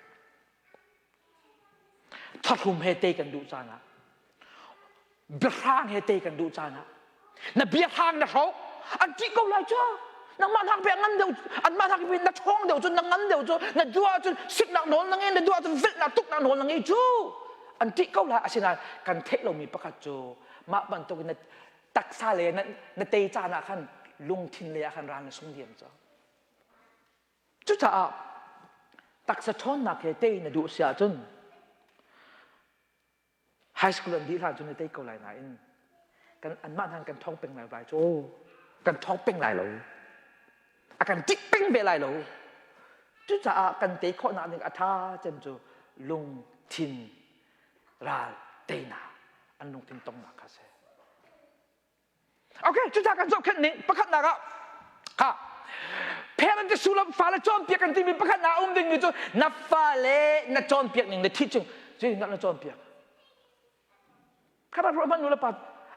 Speaker 1: thahlum he tei kan duh caan ah biahrang he tei kan duh caan ah na biahrang na hroh an ṭih ko lai cu nangmah hnak pe ngan deuh anmah hnak pe na ṭhawng deuh cu na ngan deuh cu na duh ahcun siknak nawl na ngei na duh ahcun velhnak tuknak nawl na ngei cu an ṭih ko lai asinain kan theih lomi pakhat cu mah bantuk in na taksa le na, na tei caan ah khan lungthin lei ah khan ral na sung diam cang. Cucaah taksa ṭhawnnak he tei na duh si ahcun high school an dih hlan cun na tei ko lai nain kan anmah hna kan ṭhawng peng lai vai cu kan ṭhawng peng lai lo a kan ṭih peng ve lai lo cucaah kan tei khawhnak ding a ṭha cem cu lungthin ral teinak an lungthin tongnak kha si. Okay, cucaah kan zohkhenh ning pakhatnak ah ha parent te sullam fale cawnpiak kan timi pakhatnak a um dingmi cu na fale na cawnpiak ning na teaching zeitindah na cawnpiak kha ruah hmanh nu le pa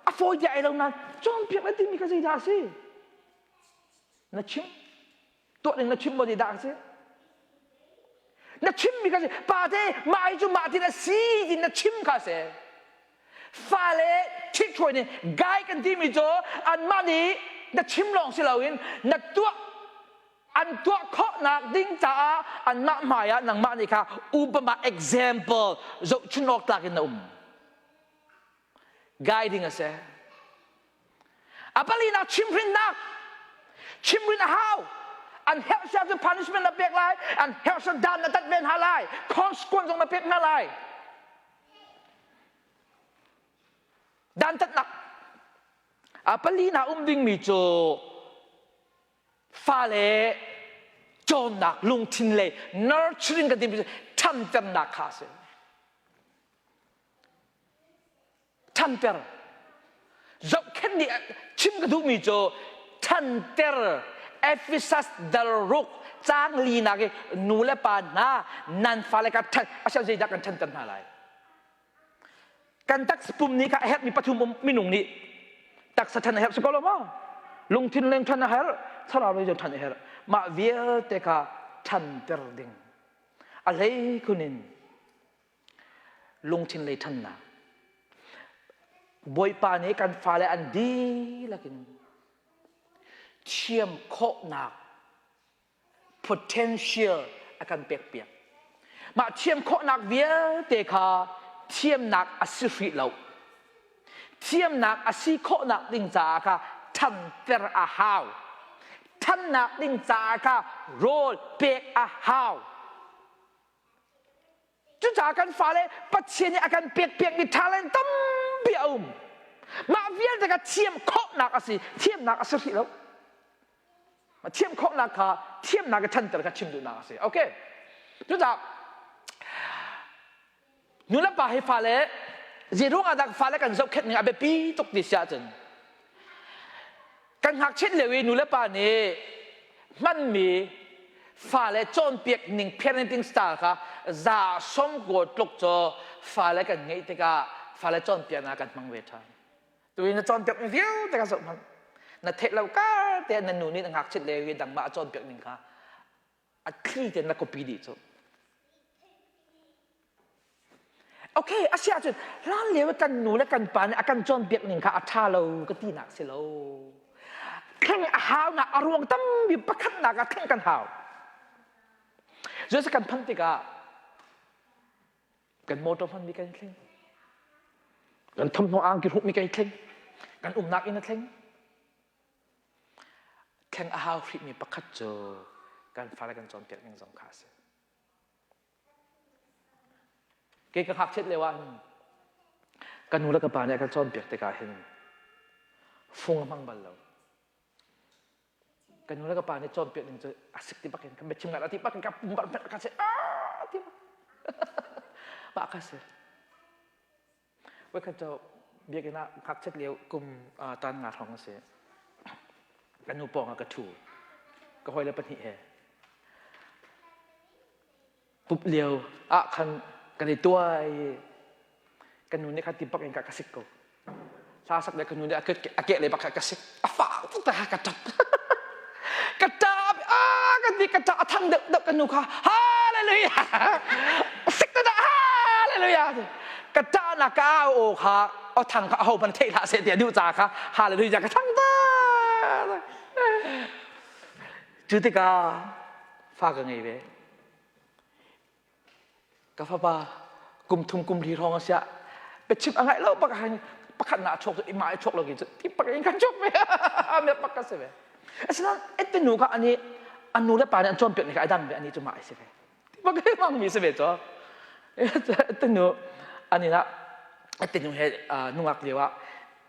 Speaker 1: a fawi tiah ai lo nain cawnpiak na timi kha zeidah a si na chim tuah ding na chim maw dah a si na chimmi kha si pa te mah hi cu mah tin a si tin na chim kha si fale ṭhithruai nih gai kan timi cu anmah nih na chim lawng si loin na tuah an tuah khawhnak ding caah anmah hmai ah nangmah nih kha upama example zohchun awk tlak in na um guiding a si A palinak chimhrinnak. Chimhrin a hau. An herh sia cu punishment na pek lai. An herh sia dan na tat ve hna lai. Consequence zong na pek hna lai. Dan tatnak. A palinak um dingmi cu fale cawnnak lungthin le nurturing kan timi ṭhanternak kha a si. ṭhanter zohkhenh nih chim ka duhmi cu ṭhanter Ephesus dal ruk caang linak i nu le pa hna nan fale kha ṭhan asiah zeidah kan ṭhanter hna lai kan taksa pum nih kha a herhmi pathum um minung nih taksa ṭhan a herh si ko lo maw lungthin leng ṭhan a herh thlarau lei zong ṭhan a herh mah vialte kha ṭhanter ding a hlei khun in lungthin lei ṭhannak Bawipa nih kan fale an dihlak in thiam khawhnak potential a kan pekpiak. Mah thiam khawhnak vialte kha thiamnak a si hrih lo. Thiamnak a si khawhnak ding caah kha ṭhanter a hau. Ṭhannak ding caah kha rawl pek a hau. Cucaah kan fale Pathian nih a kan pekpiakmi talent tampi a um. Mah vialte kha thiam khawhnak a si, thiamnak a si hrih lo. Thiam khawhnak kha thiamnak i ṭhanter kha chim duhnak a si. Okay. Cucaah nulepa hi fale zeiruang ah dah fale kan zohkhenh ning a biapi tuk ti si ahcun Kan ngakchiat lio i nulepa nih hmanmi fale cawnpiak ning parenting style kha za sawmkua tluk cu fale kan ngeih tikah fale cawnpiaknak kan hmang ve ṭhan. Tu na cawnpiak ning vialte kha zoh hmanh. Na theih lo kar te na nu nih na ngakchiat lio i dangmah a cawnpiak ning kha a thli tein na copy dih cu. Okay, a si ahcun hlan lio kan nu le kan pa nih a kan cawnpiak ning kha a ṭha lo ka tinak si lo. Thleng a haunak a ruang tampi pakhatnak ah thleng kan hau. Zeicah kan phanh tikah kan motor hmanmi kan i thleng. Kan thawmhnaw angki hrukmi kan i thleng. Kan umnak inn a thleng. Thleng a hau hrihmi pakhat cu Kan fale kan cawnpiak ning zong kha a si. Kei ka ngakchiat lio ah hin ka nu le ka pa nih a kan cawnpiak tikah hin fung a hmang bal lo. Ka nu le ka pa nih cawnpiak ning cu a sik ti bak in ka biachim ngai ti bak in ka pum bar ka si ah ti bak mah ka si. Voikhat cu biakinn ah ngakchiat lio kum tan nga hrawng a si. Ka nu pawng ah ka ṭhu. Ka hawile pahnih he. Pup lio ah khan kan i tuai i ka nu nih kha ti bak in ka ka sik ko. Hla sak le ka nu nih a keh le bak kha ka sik. A fak tuk ta ka ṭap. Ka ṭap ah ka ti ka ṭap a thang deuh deuh ka nu kha hallelujah sik ta dah hallelujah ka ṭahnak ka au aw kha aw thang kha aho hmanh theih hlah seh tiah duh ca kha hallelujah ka thang ta cu tikah fa ka ngei ve Ka fapa kum thum kum li hrawng a siah biachim a ngaih lo bak ah pakhat na chuak i mah i chuak lo ki cu ti pak in kan chuak ve me pak ka si ve asinain ette nu kha ani an nu le pa nih an cawnpiak ni kha ai dang ve ani cu mah ai si ve ti pak i mang mi si ve cu ette nu ani na ette nu he nungak lio ah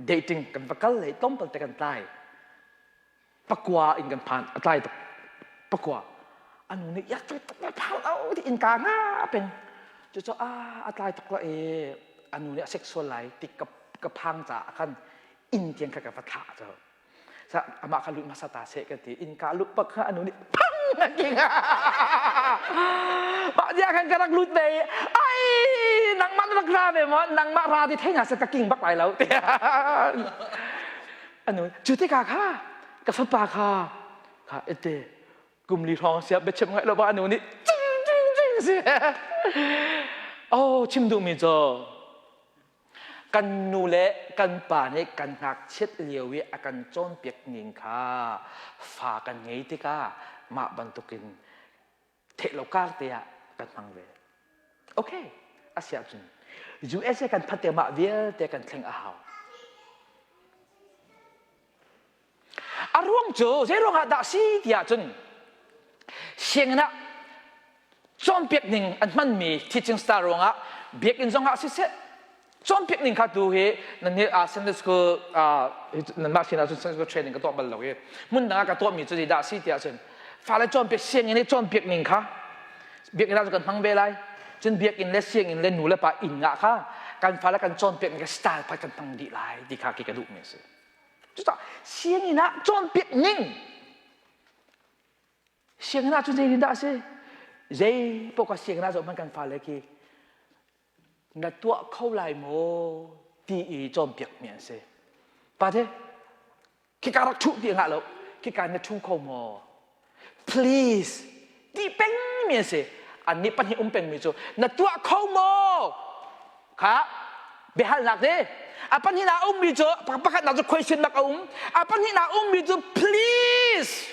Speaker 1: dating kan va kal le tlawmpal te kan tlai Pakua in kan phan a tlai tuk pakua anu nih ya tuk tuk phan au ti in ka nga peng cu cu a a tlai tuk la e anu nih a sexual lai ti ka ka phang ca khan inn tiang kha ka va thlah cu sa amah kha lut hmasa ta seh ka ti inn ka lut pak kha anu nih phang a king mah dia khan ka rak lut ve ai nangmah na rak ra ve maw nangmah ra ti thei na se ka king bak lai lo ti Anu cu tikah kha ka fapa kha kha ete kum li hrawng sia biachim ngaih lo ba anu nih cing cing cing si oh chim duhmi cu kan nu le kan pa nih kan ngakchiat lio i a kan cawnpiak ning kha fa kan ngei tikah mah bantukin theih lo kar te ah kan hmang ve. Okay, a si ahcun USA kan phanh mah vialte kan thleng a hau. A ruang cu zei ruang ah dah si ti ahcun sianginn ah cawnpiak ning an hmanmi teaching style ruangah biakinn zong ah siseh cawnpiak ning kha tu hi nan nih Sunday school nanmah sinah cun Sunday school training ka tuah bal lo i hmun dang ah ka tuahmi cu zeidah a si tiah cun fale cawnpiak sianginn i cawnpiak ning kha biakinn ah cun kan hmang ve lai cun biakinn le sianginn le nu le pa inn ah kha kan fale kan cawnpiak ning kha style pakhat kan hmang dih lai ti kha khi ka duhmi a si cucaah sianginn ah cawnpiak ning sianginn ah cun zeitin dah a si zei paoh ka sianginn ah zoh hmanh kan fale khi Na tuah kho lai maw ti i cawnpiakmi an si. Pate, khika rak ṭhu ti ngah lo, khika na ṭhu kho maw? Please, ti pengmi an si. Annih pahnih um pengmi cu na tuah kho maw? Kha biahalnak te. A pahnihnak a ummi cu pakhatnak cu question mark a um. A pahnihnak a ummi cu please.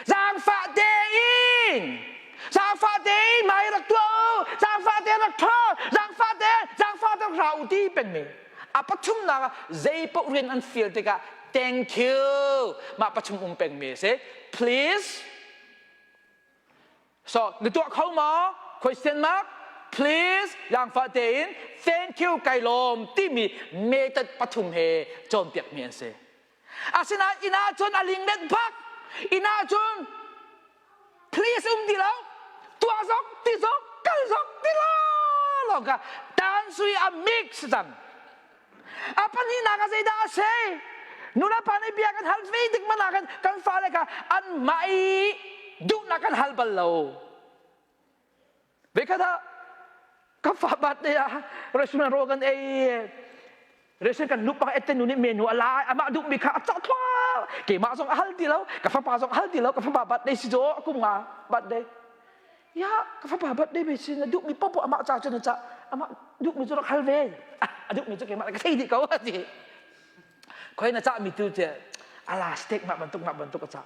Speaker 1: Zaangfah tein zaangfah tein mai rak tuah u zaangfah tein rak ṭha zaangfah tein zaangfah tein ra u ti pengmi a pathumnak ah zei paoh rian an fial tikah thank you mah pathum um pengmi a si please so na tuah kho maw question mark please zaangfah tein thank you kai lawm timi method pathum he cawnpiakmi an si Asinain inn ah cun a linglet bak. Inn ah cun please um ti lo. Tuah zok, ti zok, kal zok, ti lo lawng kha tan sui a mix cang. A pahnihnak ah zeidah a si? Nulepa nih bia kan hal ve tik man ah khan kan fale kha anmah i duhnak kan hal bal lo. Vekhat ah ka fa birthday ah restaurant rawl kan ei restaurant kan lup bak ette nu nih menu a la amah duhmi kha a cah thluah keimah zong a hal ti lo ka fapa zong a hal ti lo ka fapa birthday si cu kum nga birthday ya ka fapa birthday be si na duhmi popo amah ca cun ca amah duhmi cu rak hal ve a duhmi cu keimah ka thei dih ko ti khoi na cah mi tu te ala steak mah bantuk mah bantuk a cah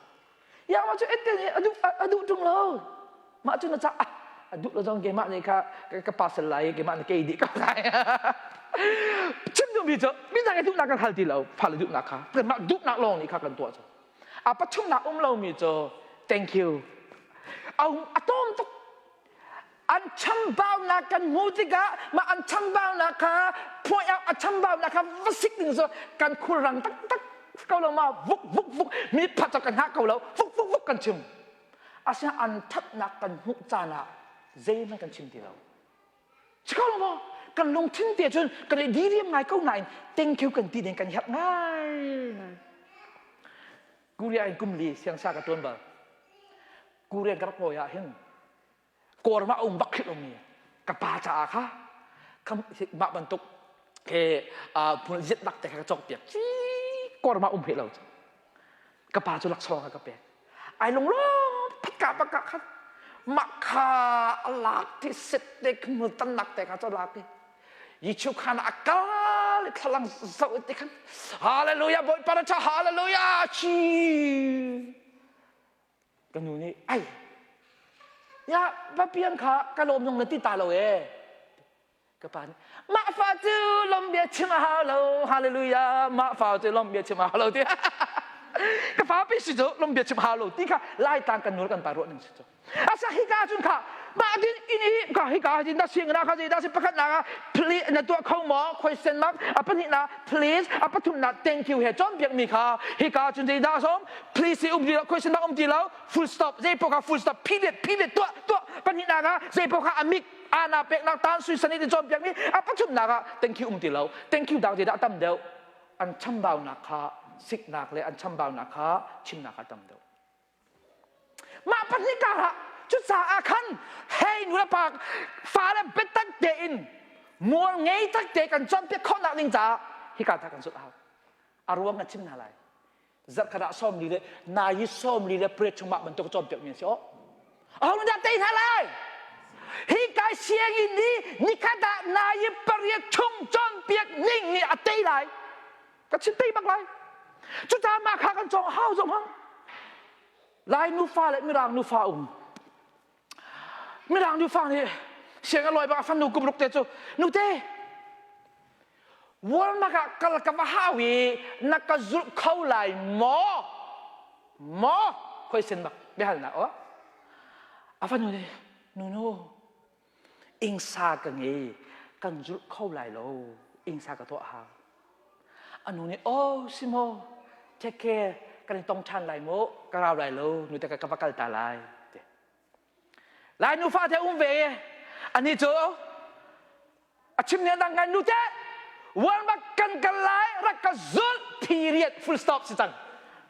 Speaker 1: Ya mah cu ette nih a duh a duh ṭung lo. Mah cu na ca a duh lo zong keimah nih kha ka pasal lai keimah nih kei dih ko lai. Chim duhmi cu midang i duhnak kan hal ti lo fale duhnak kha kanmah duhnak lawng nih kha kan tuah cu. A pathumnak um lomi cu thank you. A tawm tuk. An chambaunak kan hmuh tikah mah an chambaunak kha point out a chambaunak kha va sik ding cu kan khulrang taktak ko lo ma vuk vuk vuk mi phat kan hngah ko lo vuk vuk vuk kan chim. Asinain an thatnak kan hmuh caan ah zeihmanh kan chim ti lo. Si ko lo maw? Kan lungthin te cun kan i diriam ngai ko nain thank you kan ti ding kan herh ngai. Korea in kum li siangsa ka tuan bal. Korean ka rak lawi ah hin Kawlram ah um bak khit lomi ka pa caah kha mah bantuk he phun zit bak te kha ka cawk piak Kawlram ah um he lo ka pa cu laksawng kha ka pek ai lunglawm phatka bak ah khan mah kha a lak ti set te khmul tannak te kha cu lak i YouTube khan a kal i thlalang zoh ti khan hallelujah bawipa na tha hallelujah chi ka nu nih ai ya va piang kha ka lawm nung na ti ta lo e Ka pa nih mah fa cu lom bia chim a hau lo hallelujah mah fa cu lom bia chim a hau lo ti ka fa pi si cu lom bia chim hau lo ti kha laitlang kan nu kan pa ruah ning si cu asa hika cun kha mah din in i ka hika hin da sing na kha da si pakhat na please na tuah kho maw question mark a pahnih na please a pathum na thank you he cawn piak mi kha hika cun zei dah som please si um ti lo question mark um ti lo full stop zei poh kha full stop period period tuah tuah pahnih na kha zei poh kha amik ana peknak tan sui sani ti cawnpiak mi a pathumnak ah thank you um ti lo thank you dang dah tam deuh an chambaunak kha siknak le an chambaunak kha chimnak kha tam deuh mah pahnih karah cucaah khan hei nu le pa fale biatak tein mual ngei tak te kan cawnpiak khawhnak ding caah hika ta kan zulh hau a ruang kan chim hna lai zarhkhat ah 40 le nai hi 40 le pret chungah bantuk cawnpiak mi an si aw aho dah tei hna lai hi kai sianginn nih nikhat ah nai pariat chung cawnpiak ning nih a tei lai ka chim tei bak lai cucaah mah kha kan cawng hau zong hang lai nufa le mirang nufa um mirang nufa nih siang a lawi bak a fanu kum ruk te cu nute Walmark ah kal ka va hau i na ka zulh kho lai maw? Maw? Question bak biahalnak aw. A fanu nih nunu ingsa ka ngei kan zulh kho lai lo ingsa ka tuah hau. A nu nih oh si maw take care kan i tong ṭhan lai maw ka rau lai lo nu te ka va kal ta lai. Lai nufa te um ve ani cu a chim nih dang ngai nu te Walmart kan kal lai rak ka zulh period full stop si cang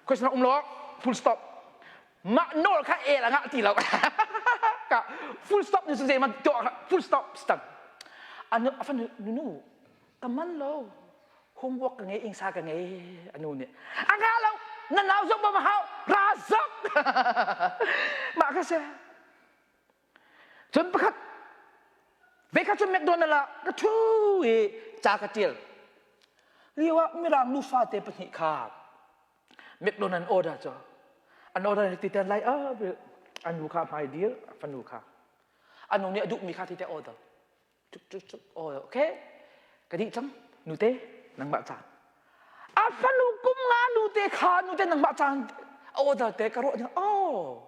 Speaker 1: question um lo full stop mah nawl kha el anga ti lo ka full stop ni su man to full stop si cang anu afan nu ka man lo homework ka ngei ingsa ka ngei anu nih anga lo na nau zong ba ma hau ra zok mah ka se Cun pakhat ve kha cun McDonald ah ka ṭhu i ca ka ṭial. Lio ah Mirang nufa te pahnih kha McDonald order cu an order ti ten lai ah an nu kha hmai dir fanu kha a nu nih a duhmi kha ti te order cuk cuk cuk order okay ka dih cang nute nangmah caan a fanu kum nga nute kha nute nangmah caan order te ka ruah oh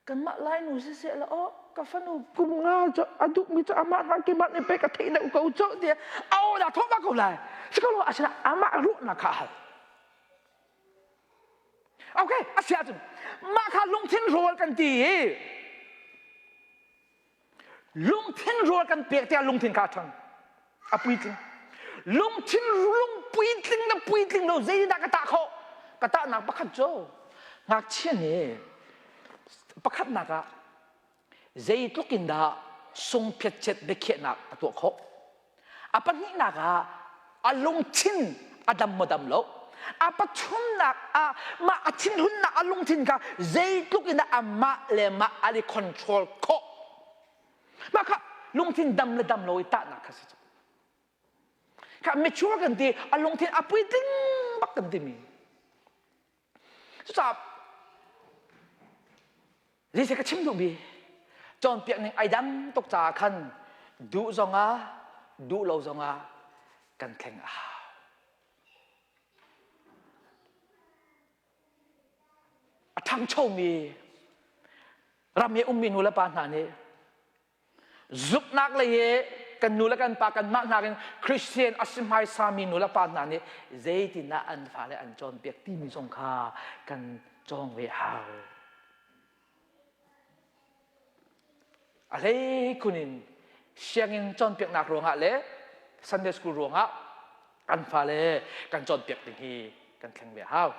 Speaker 1: kanmah Lainu siseh la aw ka fanu kum nga cu a duhmi cu amah hna keimah nih pei ka theih deuh ko cu tiah a aw dah thawh ko lai si ko lo asina amah ruahnak kha a hal okay a si ahcun mah kha lungthin rawl kan ti i lungthin rawl kan pek tiah lungthin kha a ṭhang a puitling lungthin lung puitling na puitling lo zeidah ka tah khawh ka tahnak pakhat cu ngakchia nih pakhatnak ah zeitluk in dah sungphiatchet biakhiahnak a tuah khawh a pahnihnak ah a lungthin a dam maw dam lo a pathumnak ah mah a thinhunnak a lungthin kha zeitluk in dah amah le mah an i control khawh Mah kha lungthin dam le dam lo i tahnak kha si cu. Kha mature kan ti, a lungthin a puitling bak kan timi. Cucaah Zeiseh ka chim duhmi cawnpiak ning ai dang tuk caah khan duh zongah duh lo zongah kan thleng a hau. A ṭhangchomi. Ram i ummi nu le pa hna nih zumhnak lei i kan nu le kan pa kanmah nakin Christian a si hmaisami nu le pa hna nih zeitindah an fale an cawnpiak timi zong kha kan cawng ve hau. A hleikhun in sianginn cawnpiaknak ruangah le Sunday school ruangah kan fale kan cawnpiak ding hi kan thleng ve hau.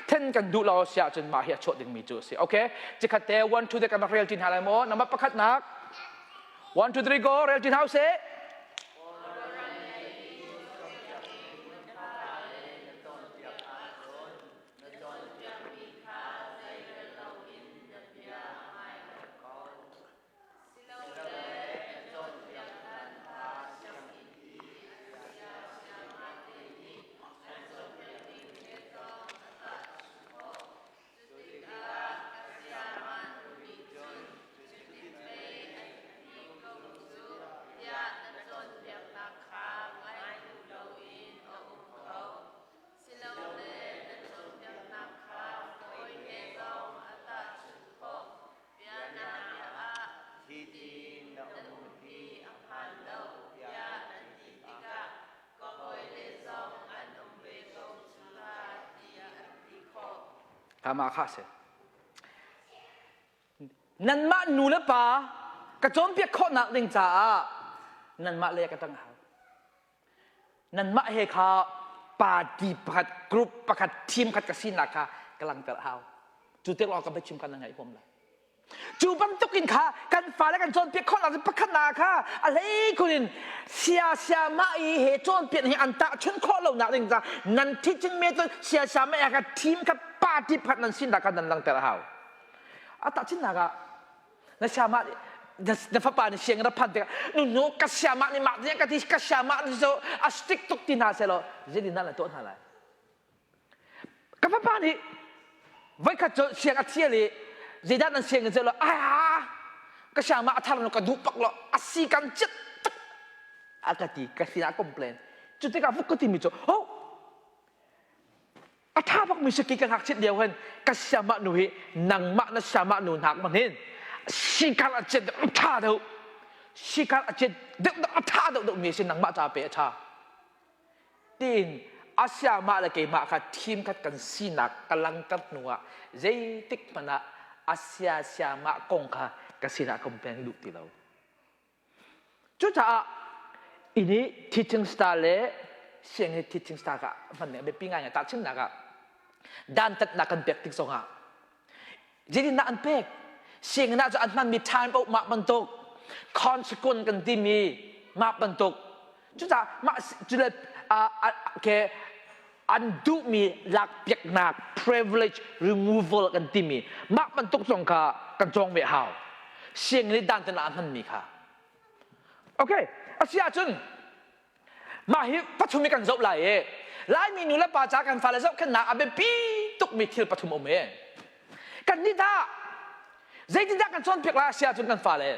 Speaker 1: Then kan duh lo si ahcun mah hi a chuah dingmi cu a si. Okay, cikhat te 1 2 3 kan rak rel ṭi hna lai maw? Number pakhatnak 1 2 3 go rel ṭi hna usih.
Speaker 2: Silole na cawnpiaknak kha hawi he zong a tahchunh khawh. Bianabia ah,
Speaker 3: Hiti na um
Speaker 2: hi a hmaan lo tiah nan ti tikah ka hawile zong an um ve ko cu la tiah an ti khawh.
Speaker 1: Kha mah kha a si. Nanmah nu le pa ka cawnpiak khawhnak ding caah nanmah lei ah ka ṭang a hau. Nanmah he kha party pakhat, group pakhat, team khat ka sinak kha ka langhter a hau. Cu tik lawng ka biachim kha na ngaih huam lai. Cu bantuk in kha kan fale kan cawnpiak khawh nak pakhat nak kha a hlei khun in sia sia mah i he cawnpiak hi an tahchun khawh lo nak ding ca nan teaching method sia sia mah kha team kha party pakhat nan sinak kha nan langhter a hau. A tahchunnak ah na siamah na fapa nih sianginn a phanh tikah nunu ka siamah nih mah ka ti ka siamah nih so a strict tuk ti hna selaw zeitin dah na tuah hna lai ka fapa nih voikhat cu siang a thial i zeidah nan sianginn selaw ah ka siamah a thar ka duh pak lo a si kan cit tak a ka ti ka sinah complain cu tikah vuk ka timi cu oh A ṭha bakmi si ka ngakchit lio hin ka siamah nu hi nangmah na siamah nu hnak man hin sikar a chet deuh a ṭha deuh sikar a chet deuh deuh a ṭha deuh deuh mi si nangmah ca pe a ṭha tiin a siamah le keimah kha thim khat kan sinak ka langter hnu ah zeitik hmanh ah a sia siamah kong kha ka sinah complain duh ti lo Cucaah inn i teaching style le sianginn i teaching style kha hman ning a biapi ngaingai. Tahchunhnak ah dantatnak kan pek tik zongah zeitindah an pek? Sianginn ah cun an hmanmi time out mah bantuk, consequence kan timi mah bantuk. Cucaah mah cule ke an duhmi lakpiaknak privilege removal kan timi mah bantuk zong kha kan cawng ve hau sianginn i dan ah hmanmi kha okay a si ahcun mah hi pathum hi kan zoh lai i laimi nu le pa ca kan fale zohkhenhnak a biapi tukmi thil pathum um e kan nih dah zeitindah kan cawnpiak lai a si ahcun kan fale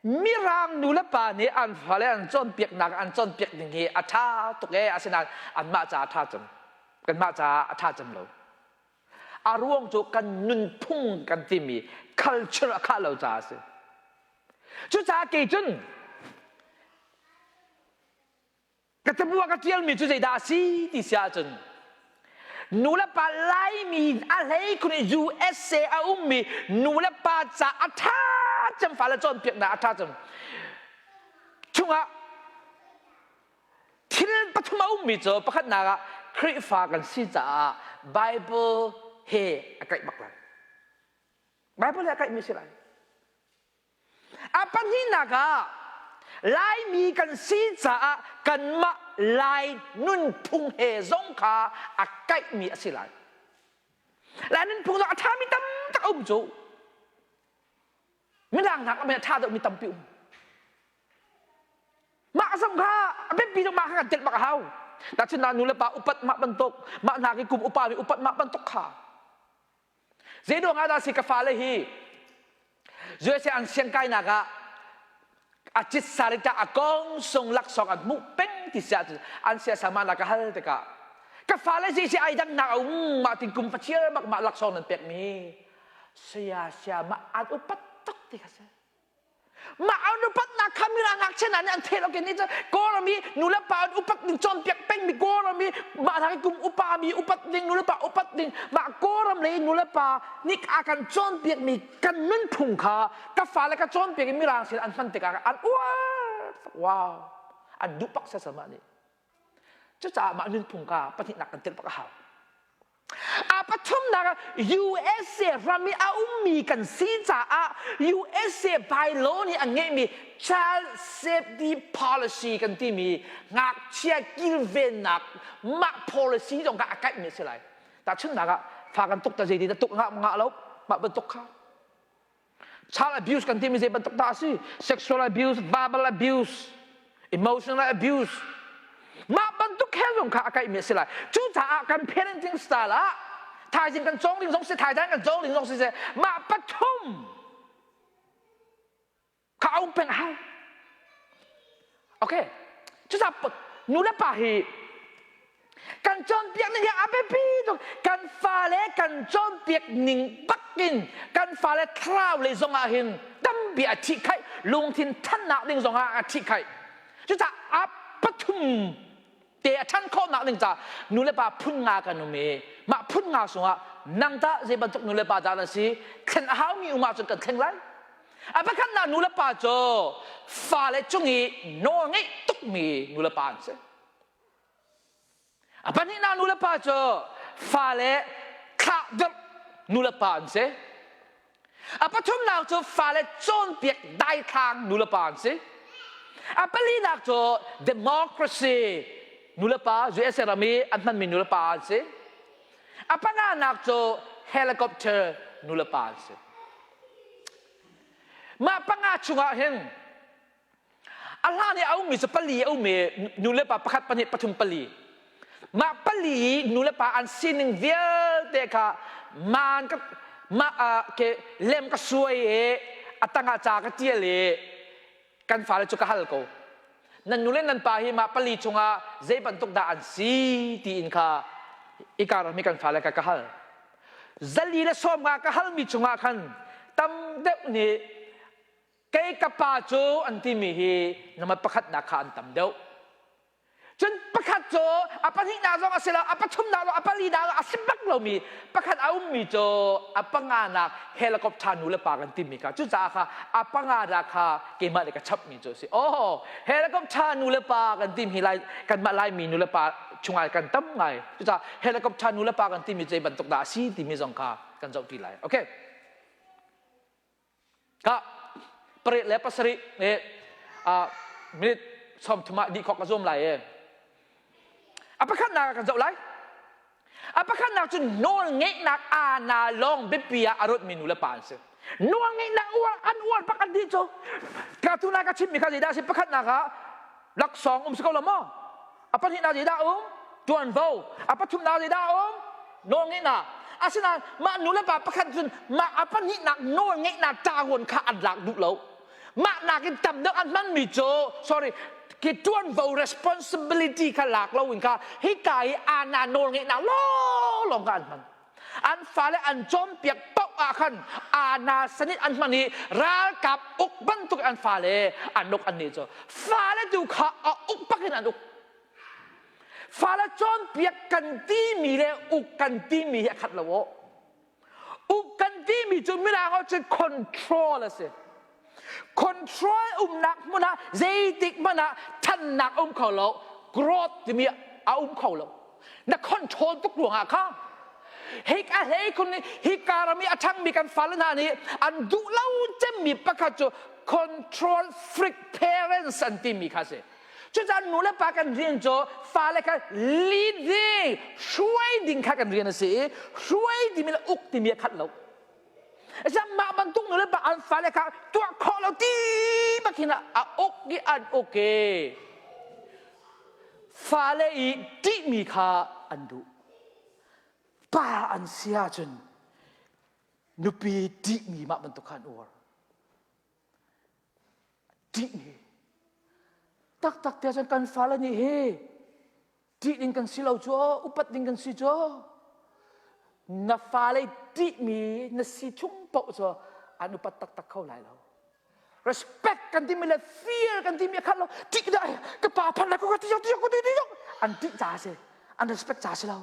Speaker 1: Mirang nulepa nih an fale an cawnpiaknak an cawnpiak ding hi a ṭha tuk ee asinain anmah caah a ṭha cem. Kanmah caah a ṭha cem lo. A ruang cu kan nunphung kan timi culture a khah lo caah a si. Cucaah kei cun Ka cabu ah ka ṭialmi cu zeidah a si ti si ahcun nu le pa Laimi a hlei khun i USA a ummi nu le pa ca a ṭha cem fale cawnpiaknak a ṭha cem chungah thil pathum a ummi cu pakhatnak ah Khrihfa kan si caah Bible he a kaih bak lai. Bible he a kaihmi si lai. A pahnihnak ah Laimi kan si caah kanmah Lai nunphung he zong kha a kaihmi a si lai. Lai nunphung zong a ṭhami tamtak a um cu. Mirang hna a ṭha deuhmi tampi um. Mah zong kha a biapi deuh mah kha kan telh bak a hau. Tahchunhnak nu le pa upat mah bantuk, mah hna khi kum upa mi upat mah bantuk kha. Zeiruang ah dah si ka fale hi USA an siangkainak ah a cit sarita a kong sung laksawng an hmuh peng ti siah an siasama na ka hal tikah. Ka fale si si ai dang nak a um mah tin kum fachiar bak mah laksawng nan pek mi saya sia mah an upat tuk ti kha si. Mah an upatnak kha mirang ngakchia hna nih an theih lo ke ni cu Kawlram i nulepa an upat ning cawnpiak pengmi Kawlram i mah hna kum upa mi upat ding nulepa upat ding mah Kawlram lei nulepa nih a kan cawnpiakmi kan nunphung kha ka fale ka cawnpiak i mirang sin an hman tikah an uar wow an duh pak sasal mah nih Cucaah mah nunphung kha pahnihnak kan telh bak a hau. A pathumnak ah USA ram i a ummi kan si caah USA bylaw nih a ngeihmi child safety policy kan timi ngakchia kilvennak mah policy zong kha a kaihmi a si lai. Tahchunhnak ah fa kan tuk ta zei ti tuk ngah ngah lo mah bantuk kha Child abuse kan timi zei bantuk dah a si? Sexual abuse, verbal abuse, emotional abuse. Mah bantuk he zong kha a kaihmi a si lai. Cucaah kan parenting style ah thaizing kan cawng ding zong si, thaizang kan cawng ding zong si, mah pathum kha a um peng a hau. Okay. Cucaah nu le pa hi kan cawnpiak ning hi a biapi tuk. Kan fale kan cawnpiak ning bakin kan fale thlarau lei zong ah hin tampi a ṭhihkhaih lungthin ṭhannak ding zong ah a ṭhihkhaih. Cucaah a pathum te a ṭhan khawhnak ding ca nu le pa phun nga kan um i mah phun nga sungah nang tah zei bantuk nu le pa dah na si thlen a haumi um ahcun kan thleng lai. A pakhatnak nu le pa cu fale cung i nawl ngeih tukmi nu le pa an si. A pahnihnak nu le pa cu fale thlah deuh nu le pa an si. A pathumnak cu fale cawnpiak daithlang nu le pa an si. A palinak cu democracy nu le pa USA ram i an hmanmi nu le pa an si. A panganak cu helicopter nu le pa an si. Mah panga chungah hin a hlan i a ummi cu pali a um i nu le pa pakhat pahnih pathum pali mah pali i nu le pa an sining vialte kha maan ka mah ke lem ka suai i a tangah ca ka tial i kan fale cu ka hal ko nan nu le nan pa hi mah pali chungah zei bantuk dah an si tiin kha ika ram hi kan fale ka ka hal zali le sawm nga ka halmi chungah khan tam deuh nih kei ka pa cu an timi hi nama pakhatnak kha an tam deuh Cun pakhat cu a pahnihnak zong a si lo, a pathumnak zong, a palinak zong a si bak lomi pakhat a ummi cu a panganak helicopter nu le pa kan timi kha cucaah kha a panganak kha keimah nih ka chapmi cu a si. Oh, helicopter nu le pa kan timi lai kanmah Laimi nu le pa chungah kan tam ngai. Cucaah helicopter nu le pa kan timi cu bantuk dah a si timi zong kha kan zoh ti lai. Okay. Ka pariat le pasarih e minute 30 ah dih khawk ka zuam lai e. A pakhatnak kan zoh lai. A pakhatnak cu nawl ngeihnak aana lawng biapi ah a ruatmi nu le pa an si. Nawl ngeihnak uar an uar bak an ti cu. Ka tu na ka chimmi kha zeidah a si pakhatnak ah laksawng um si ko lo maw? A pahnihnak zeidah um? Ṭuanvo. A pathumnak zeidah um? Nawlngeihnak. Asinain mah nu le pa pakhat cun mah a pahnihnak nawlngeihnak ṭaruan kha an lak duh lo. Mah nakin tam deuh an hmanmi cu sorry ki ṭuanvo responsibility kha lak loin kha hika i ana nawlngeihnak lawnglawng kha an hman. An fale an cawnpiak paoh ah khan ana sanit an hman i ralkap uk bantuk an fale an uk an nih cu fale tu kha a uk bak in an uk. Fale cawnpiak kan timi le uk kan timi hi a khat lo aw. Uk kan timi cu mirang ah cun control a si. Control umnak hmun ah zeitik hmanh ah thannak um kho lo, growth timi a um kho lo. Na control tuk ruangah kha hik a hlei khun hika ram i a ṭhangmi kan fale hna nih an duh lo cemmi pakhat cu control freak parents an timi kha si. Cucaah nu le pa kan rian cu fale kha leading hruai ding kha kan rian a si i hruai timi le uk timi a khat lo. Asam mah bantuk nu le pa an fale kha tuah khawh lo ti bak hin a uk i an uk i fale i ṭihmi kha an duh. Pa an si ahcun nupi ṭihmi mah bantuk kha an uar. Ṭihmi. Taktak te ahcun kan fale nih hi. Ṭih ding kan si lo cu, upat ding kan si cu. Na fale ṭihmi na si chung paoh cu an upat taktak kho lai lo. Respect kan timi le fear kan timi a khat lo. Ṭih dah ka pa phan lai ko ka ti ti ti ti an ṭih ca si. An respect ca si lo.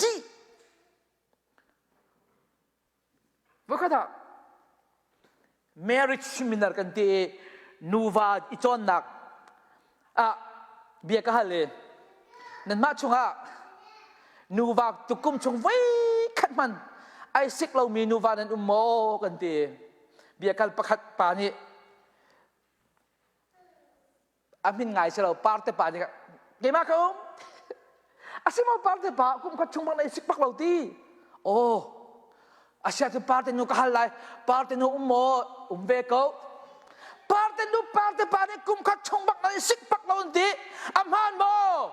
Speaker 1: Ṭih. Voikhat ah marriage seminar kan ti i nuva i cawnnak ah bia ka hal i nanmah chungah nuva tukum chung voi khat hman ai sik lomi nuva nan um maw kan ti bia kal pakhat pa nih a min ngai si lo parte pa nih keimah ka um a si maw parte pa kum khat chung bang na i sik bak lo ti oh asia cu parte nu ka hal lai parte nu um maw um ve ko parte nu parte pa nih kum khat chung bak na i sik bak lo an ti a hmaan maw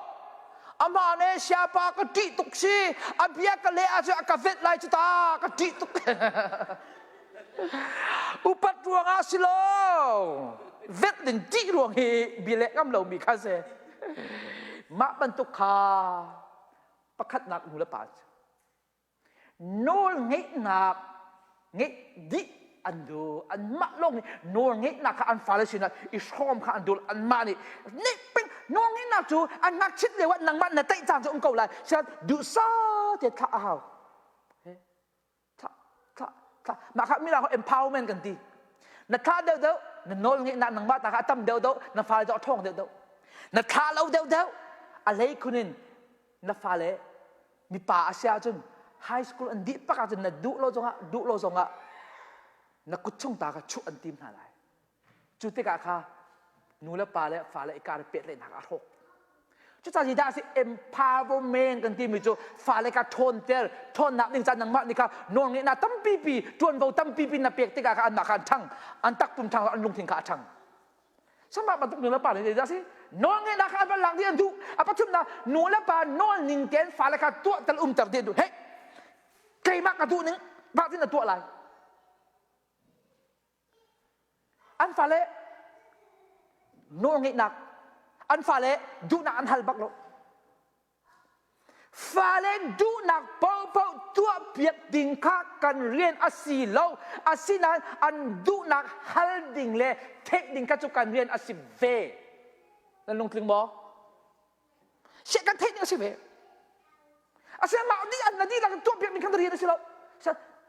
Speaker 1: a hmaan e siapa ka ṭih tuk si a bia ka leh ahcun a ka vet lai cu ta ka ṭih tuk Upat ruangah si lo. Vet ding ṭih ruang hi bia leh ngam lomi kha si. Mah bantuk kha pakhatnak nu le pa cu nawl ngeihnak ngeih dih an duh anmah lawng nih nawl ngeihnak kha an fale sinah i hrawm kha an duh anmah nih nih peng nawl ngeihnak cu an ngakchit lio ah nangmah na teih caan cu um ko lai sian duhsah te thlah a hau thlah thlah thlah mah kha mirang empowerment kan ti na thlah deuh deuh na nawl ngeihnak nangmah ta kha a tam deuh deuh na fale cu a ṭhawng deuh deuh na thlah lo deuh deuh a hlei khun in na fale mipa a si ahcun high school an dih pak ahcun na duh lo zongah duh lo zongah na kut chung ta kha chuh an tim hna lai Cu tikah kha nu le pa le fale i kar pehtlaihnak a hrawk. Cucaah zeidah a si empowerment kan timi cu fale kha ṭhawnter ṭhawnnak ding caan nangmah nih kha nawlngeihnak tampi pi ṭuanvo tampi pi na pek tikah kha anmah kha an ṭhang an takpum ṭhang an lungthin kha a ṭhang. Samah bantuk nu le pa nih zeidah a si nawlngeihnak kha an van lak dih an duh a pathumnak nu le pa nawl ning tein fale kha tuahter umter dih an duh hey keimah ka duh ning mah tin na tuah lai An fale nawlngeihnak, an fale duhnak an hal bak lo. Fale duhnak paohpaoh tuahpiak ding kha kan rian a si lo. Asinain an duhnak hal ding le theih ding kha cu kan rian a si ve. Nan lungtling maw? Siah kan theih ding a si ve. Asinain mah dih an na dihlak in tuahpiak ding kha ka rian a si lo.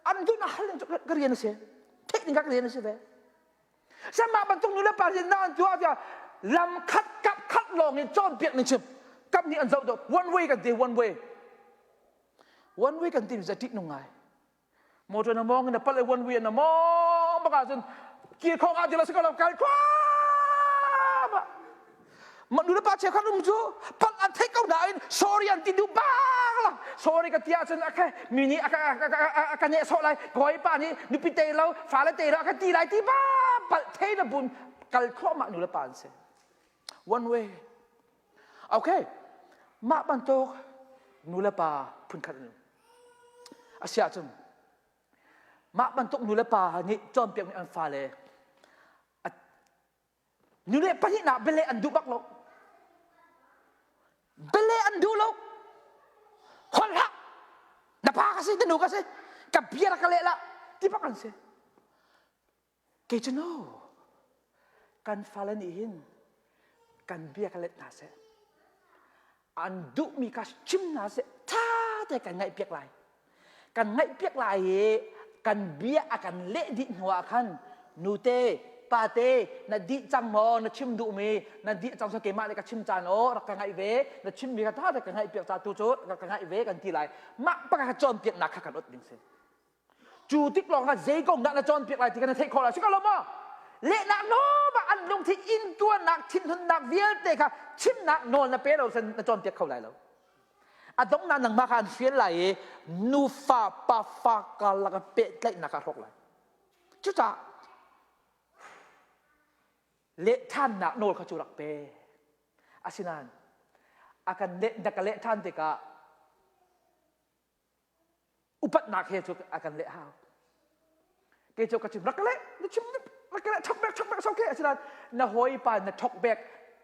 Speaker 1: An duhnak hal ding cu ka rian a si. Theih ding kha ka rian a si ve. Seh mah bantuk nu le pa sin an tuah tiah lam khat kap khat lawng in cawnpiak ning chim kap nih an zoh deuh one way kan ti one way one way kan ti mi ṭih nung ngai motor na mong na pal one way na mong bak ahcun kir khong ah ti lo si ko lo kal khua ma nu le pa cheukhat um cu pal an theih ko nain sorry an ti duh bak la sorry ka ti ahcun a mi nih a ka neh sawh lai kawi pa nih nupi te lo fale te lo a ka ti lai ti ba pal thei na bun kal thluahmah nu le pa an si one way okay mah bantuk nu le pa phunkhat an um a si ahcun mah bantuk nu le pa nih cawnpiakmi an fale nu le pahnihnak bialeh an duh bak lo bialeh an duh lo holh hlah na pa ka si na nu ka si ka bia ka leh lah ti bak an si Kei cu no, kan fale nih hin kan bia ka let hna seh. An duhmi kha chim hna seh, ṭha te kan ngaihpiak lai. Kan ngaihpiak lai i kan bia a kan leh dih hnu ah khan nute, pate, na dih cang maw, na chim duhmi, na dih cang so keimah nih ka chim caan aw, rak ka ngaih ve, na chimmi kha ṭha te ka ngaihpiak ca tu cu rak ka ngaih ve kan ti lai. Mah pakhat kha cawnpiaknak kha kan ot ding si. Cu tik lawng ah zei kong dah na cawnpiak lai ti kha na theih khawh lai. Si ko lo maw? Lehnak nawl ah an lungthin intuarnak thinhunnak vialte kha chimnak nawl na pe lo sen na cawnpiak kho lai lo. A donghnak nangmah kha an hrial lai i nufa pafa karlak ah pehtlaihnak kha hrawk lai. Cucaah leh ṭhannak nawl kha cu rak pe. Asinain a kan leh na ka leh ṭhan tikah upatnak he cu a kan leh hau kei cu ka chim rak ka leh na chim rak ka leh chok bek chok bek okay asinain na hawipa na thok bek.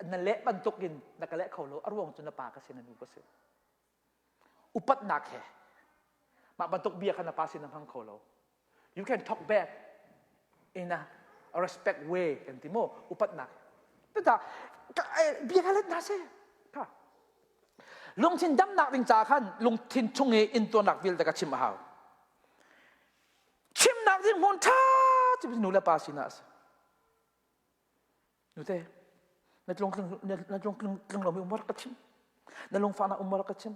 Speaker 1: na leh bantukin na ka leh kho lo. A ruang cu na pa ka si, na nu ka si. Upatnak he mah bantuk bia kha na pa sin na hmang kho lo. You can talk back in a, a respect way kan ti mu upatnak. Tata bia kha let na se. Kha. Lungthin damnak ding ca khan lungthin chung i intuarnak vialte ka chim a hau. Chimnak ding hmun ṭha cu nu le pa sinah a si. Nute, na tlung na tlung tling lomi um rak ka chim. Na lungfahnak um rak ka chim.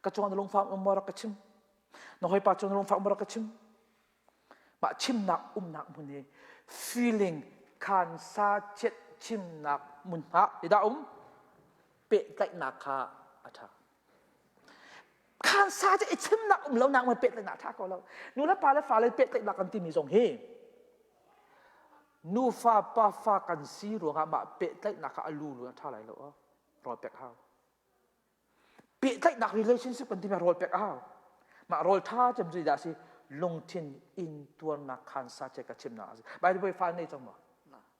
Speaker 1: Ka cungah na lungfah um rak ka chim. Na hawipa cung na lungfah um rak ka chim. Mah chimnak umnak hmun hi feeling khan sa chet chimnak mun ha dah um pehtlaihnak kha a ṭha. Khan sa cu i chimnak um lo nak mun pehtlaihnak ṭha ko lo. Nu le pa le fa le pehtlaihnak kan timi zong hi nufa pafa kan si ruangah mah pehtlaihnak kha a lu lu a ṭha lai lo rawl pek hau. Pehtlaihnak relationship kan timi rawl pek a hau. Mah rawl ṭha cem cu dah si lungthin intuarnak khan sa che ka chimnak a si. By the way, fa nei cang maw?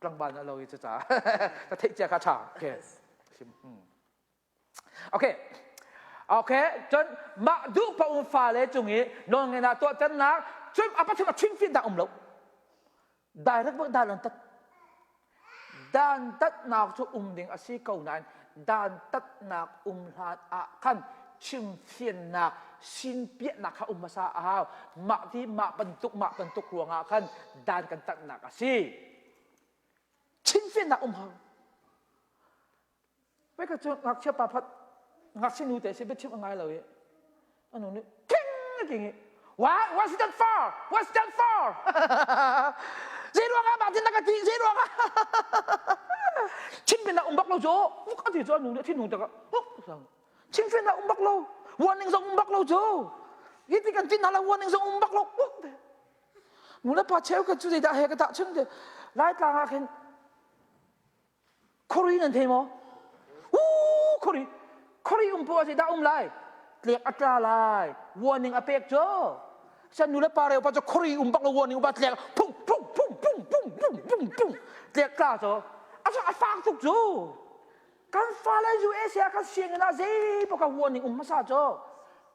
Speaker 1: Tlangval na lo i cucaah ka theih cia kha ṭha. Okay. Okay. Okay, cun mah duh pa um fale cung i nawlngeihnak tuahternak cun a pathum a chimfin dah um lo. Direct bak dan an tat. Dantatnak cu um ding a si ko nain dantatnak um hlan ah khan chimfiannak sinpiahnak kha um hmasa a hau. Mah ti mah bantuk mah bantuk ruangah khan dan kan tatnak a si. Chimfiannak um hau. Pei ka cu ngakchia pa phat ngakchia nu te si biachim a ngai lo i anu nih king a king i What? What's that for? What's that for? Zei ruangah mah tin na ka ti? Zei ruangah? Chimfin na um bak lo cu. Uk a ti cu anu nih thinhung tak uk Chimfin na um bak lo. Warning zong um bak lo cu. Hi ti kan tin hna lo warning zong um bak lo. Uk Nu le pa cheu ka cu zeidah he ka tah chun te. Laitlang ah khin Khuari nan thei maw? Uu khuari. Khuari um poah dah um lai? Tlek a tla lai. Warning a pek cu. San nu le pa reu pa cu khuari um bak lo warning ba tlek phung phung phung phung phung phung phung phung tlek tla cu. A a fak tuk cu. Kan fale USA kan sianginn ah zei paoh ka warning um hmasa cu.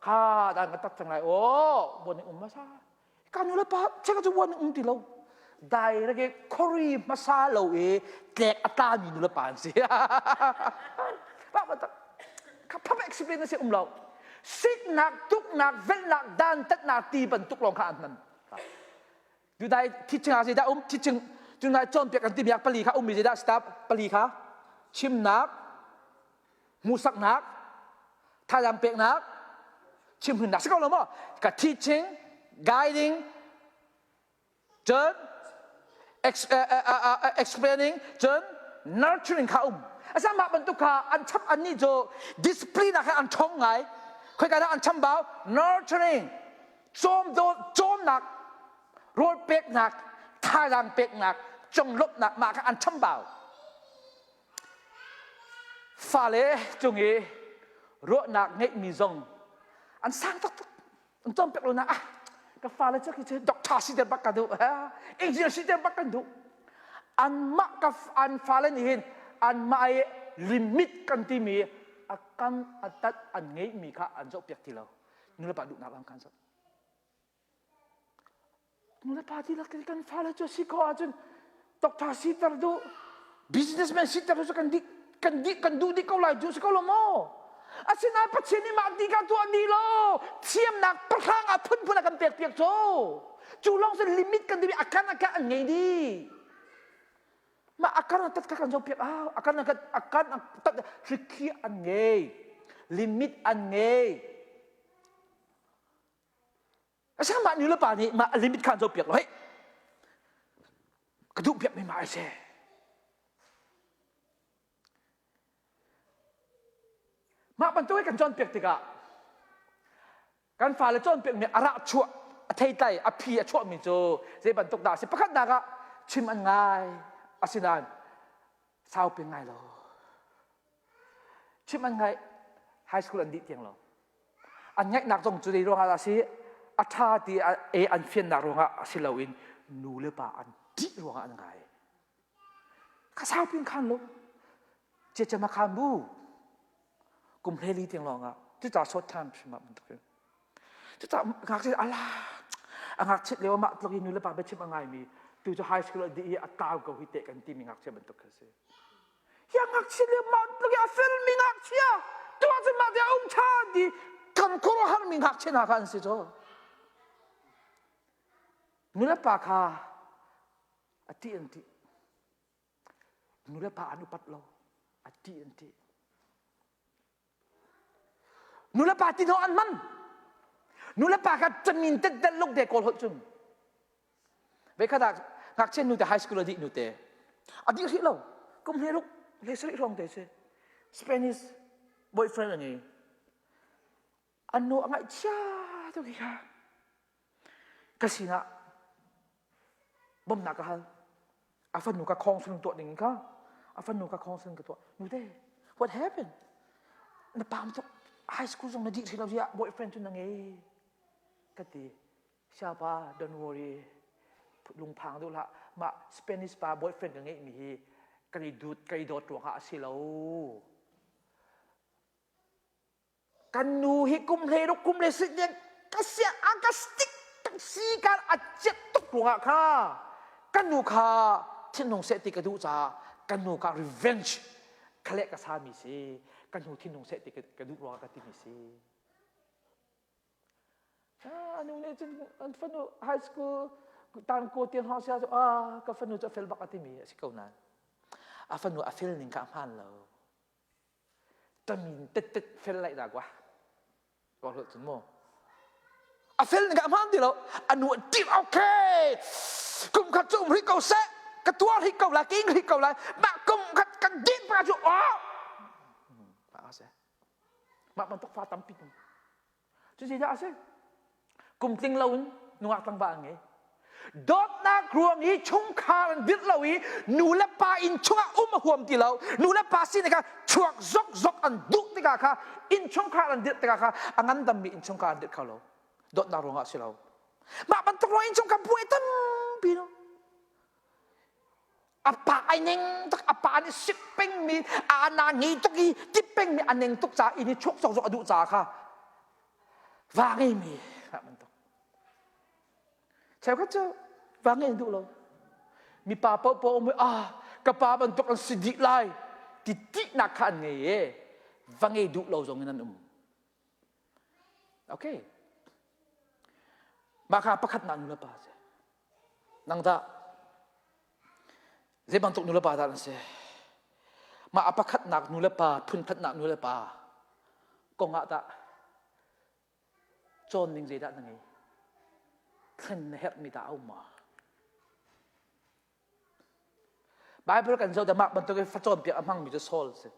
Speaker 1: Kha dan ka tak cang lai. Oh, warning um hmasa. Ka nu le pa cheka cu wan um ti lo. Direct i khori hmasa lo i tlek a tlami nu le pa an si. Ka phap explain na si um lo. Siknak, tuknak, velhnak, dantatnak ti bantuk lawng kha an hman. Tunai teaching ah zeidah um teaching tunai cawnpiak kan timiak pali kha ummi zeidah step pali kha chimnak hmuhsaknak thazaang peknak chimhrinnak si ko lo maw ka teaching guiding cun explaining cun nurturing kha um asa mah bantuk kha an chap an nih cu discipline ah khan an ṭhawng ngai khoika dah an chambau nurturing cawm cawmnak rawl peknak thazaang peknak conglawmhnak mah kha an chambau Fale cung i ruahnak ngeihmi zong an sang taktak. An cawnpiak lo na ah ka fale cu khi cu doctor si ter bak ka duh engineer si ter bak kan duh. Anmah ka an fale nih hin anmah i limit kan timi a kam a tat an ngeihmi kha an zohpiak ti lo. Nulepa duhnak an kan zoh. Nulepa dihlak in kan fale cu si khawh ahcun doctor siter duh, businessman siter cu kan dih kan dih kan duh dih ko lai cu si ko lo maw? Asinain Pathian nih mah ti kha tuah dih lo. Thiamnak pahrang ah phunphun a kan pek piak cu. Cu lawng cu limit kan timi a kan a kan an ngei dih. Mah a kan a tat kha kan zoh piak au. A kan a kan a kan a tat rikhi an ngei. Limit an ngei. Asinain mah nu le pa nih mah a limit kha an zohpiak lo hei ka duh piak mi mah ai seh mah bantuk kan cawnpiak tikah kan fale cawnpiak mi a rah chuah a theitlai a phi a chuahmi cu zei bantuk dah a si pakhatnak ah chim an ngai asinain saupi ngai lo chim an ngai high school an dih tiang lo An ngaihnak zong cu zei ruangah dah a si? A ṭha ti e an fiannak ruangah a si loin nu le pa an ṭih ruangah an ngai. Ka saupi in khan lo. Cecem a khan bu. Kum hleli tiang lawng ah cuca short time hrim ah bantuk in. Cuca ngakchia ala a ngakchiat lio mah tluk i nu le pa biachim a ngaimi tu cu high school a dih i a tau ko hi te kan timi ngakchia bantuk khi a si. Hi ngakchia lio mah tluk i a felmi ngakchia tu ah cun mah te a um ṭhan ti kan khuaruahharmi ngakchia hna kha an si cu. Nu le pa kha a ṭih an ṭih. Nu le pa an upat lo. A ṭih an ṭih. Nu le pa ti an man. Nu le pa kha camin tettel luk de kawl holh cun. Ve khat ah ngakchia nu te high school a dih nu te. A dih hrih lo. Kum hle ruk hle sarih hrawng te si. Spanish boyfriend a ngei. An nu a ngaihchia tuk hi kha. Ka sinah bawmhnak ka hal. A fanu ka khong sun tuah ding kha. A fanu ka khong sun ka tuah. Nute, what happened? Na pam tuk high school zong na dih hrih lo ziah boyfriend cu na ngei. Ka ti. Siapa, don't worry. Lungphang duh hlah. Mah Spanish pa boyfriend ka ngeih mi hi kan i dut ka i dawt ruangah a si lo. Kan nu hi kum hlei ruk kum le sik ding ka sia a ka stick tak si kan a ciat tuk ruangah kha kan nu kha thinlung seh ti ka duh caah kan nu kha revenge kha le ka sami si kan nu thinlung seh ti ka duh ruangah ka timi si ah nu nih cun an fanu high school tan ko tiang hong sia cu ah ka fanu cu a fel bak a timi a si ko nain a fanu a fel ning kha a hmaan lo Tamin tet fel lai da kwa. Ko hlo cun mu. A fel ning hmaan ti lo. Anu ti okay. Kum khat cu um rih ko seh. Ka tuar rih ko lai, ka ing rih ko lai. Mah kum khat kan din pa cu oh. Mah a si. Mah bantuk fa tampi Cuci dah a si. Kum tling lo in nungak tlangval an ngei. Dawtnak ruang i chungkhar an dirh lo i nu le pa inn chungah um a huam ti lo. Nu le pa sin kha chuak zok zok an duh tikah kha inn chungkhar an dirh tikah kha a ngandammi inn chungkhar an dirh kho lo. Dawtnak ruangah a si lo. Mah bantuk ruang inn chungkhar buai tampi no. A pa ai neng tuk a pa nih sik pengmi a na ngei tuk i ti pengmi a neng tuk ca inn i chuak zok zok a duh ca kha va ngeimi bantuk cheukhat cu va ngei duh lo mi pa paohpaoh um ah ka pa bantuk an si dih lai ti tihnak kha an ngei e va ngei duh lo zong in an um okay mah kha pakhatnak nu le pa si Nang tah zei bantuk nu le pa dah nan si? Mah a pakhatnak nu le pa, phunkhatnak nu le pa kong ah tah cawn ning zeidah na ngei? Thlen na herhmi dah a um maw? Bible kan zoh te mah bantuk in facawnpiak a hmangmi cu Saul si.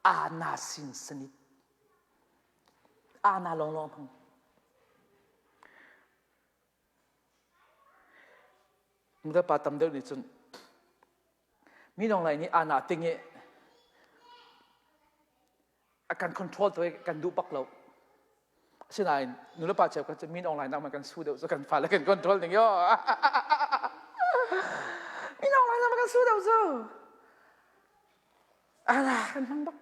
Speaker 1: Ana sin sanit. Ana lawnglawng hmang. Nulepa tam deuh nih cun minung lei nih ana ting i a kan control tu kan duh bak lo. Asinain nulepa cheukhat cu min online nak kan su deuh cu kan fale kan control ning yo. Min online nak kan su deuh cu. Ala kan hmang bak.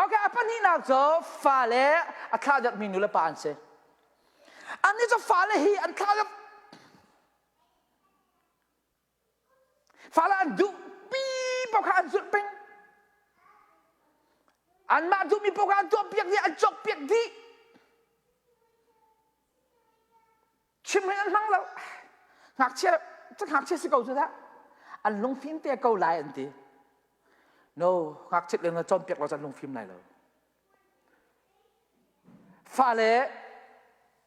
Speaker 1: Okay, a pahnihnak cu fale a thlah deuhmi nulepa an si. Annih cu fale hi an thlah deuh. Fale an duhpi paoh kha an zulh peng. Anmah duhmi paoh kha an tuahpiak dih, an cawkpiak dih. Chim hin an hmang lo. Ngakchia, cu ngakchia si ko cu dah. An lungfim te ko lai an ti. No, ngakchia le na cawnpiak lo cu an lungfim lai lo. Fale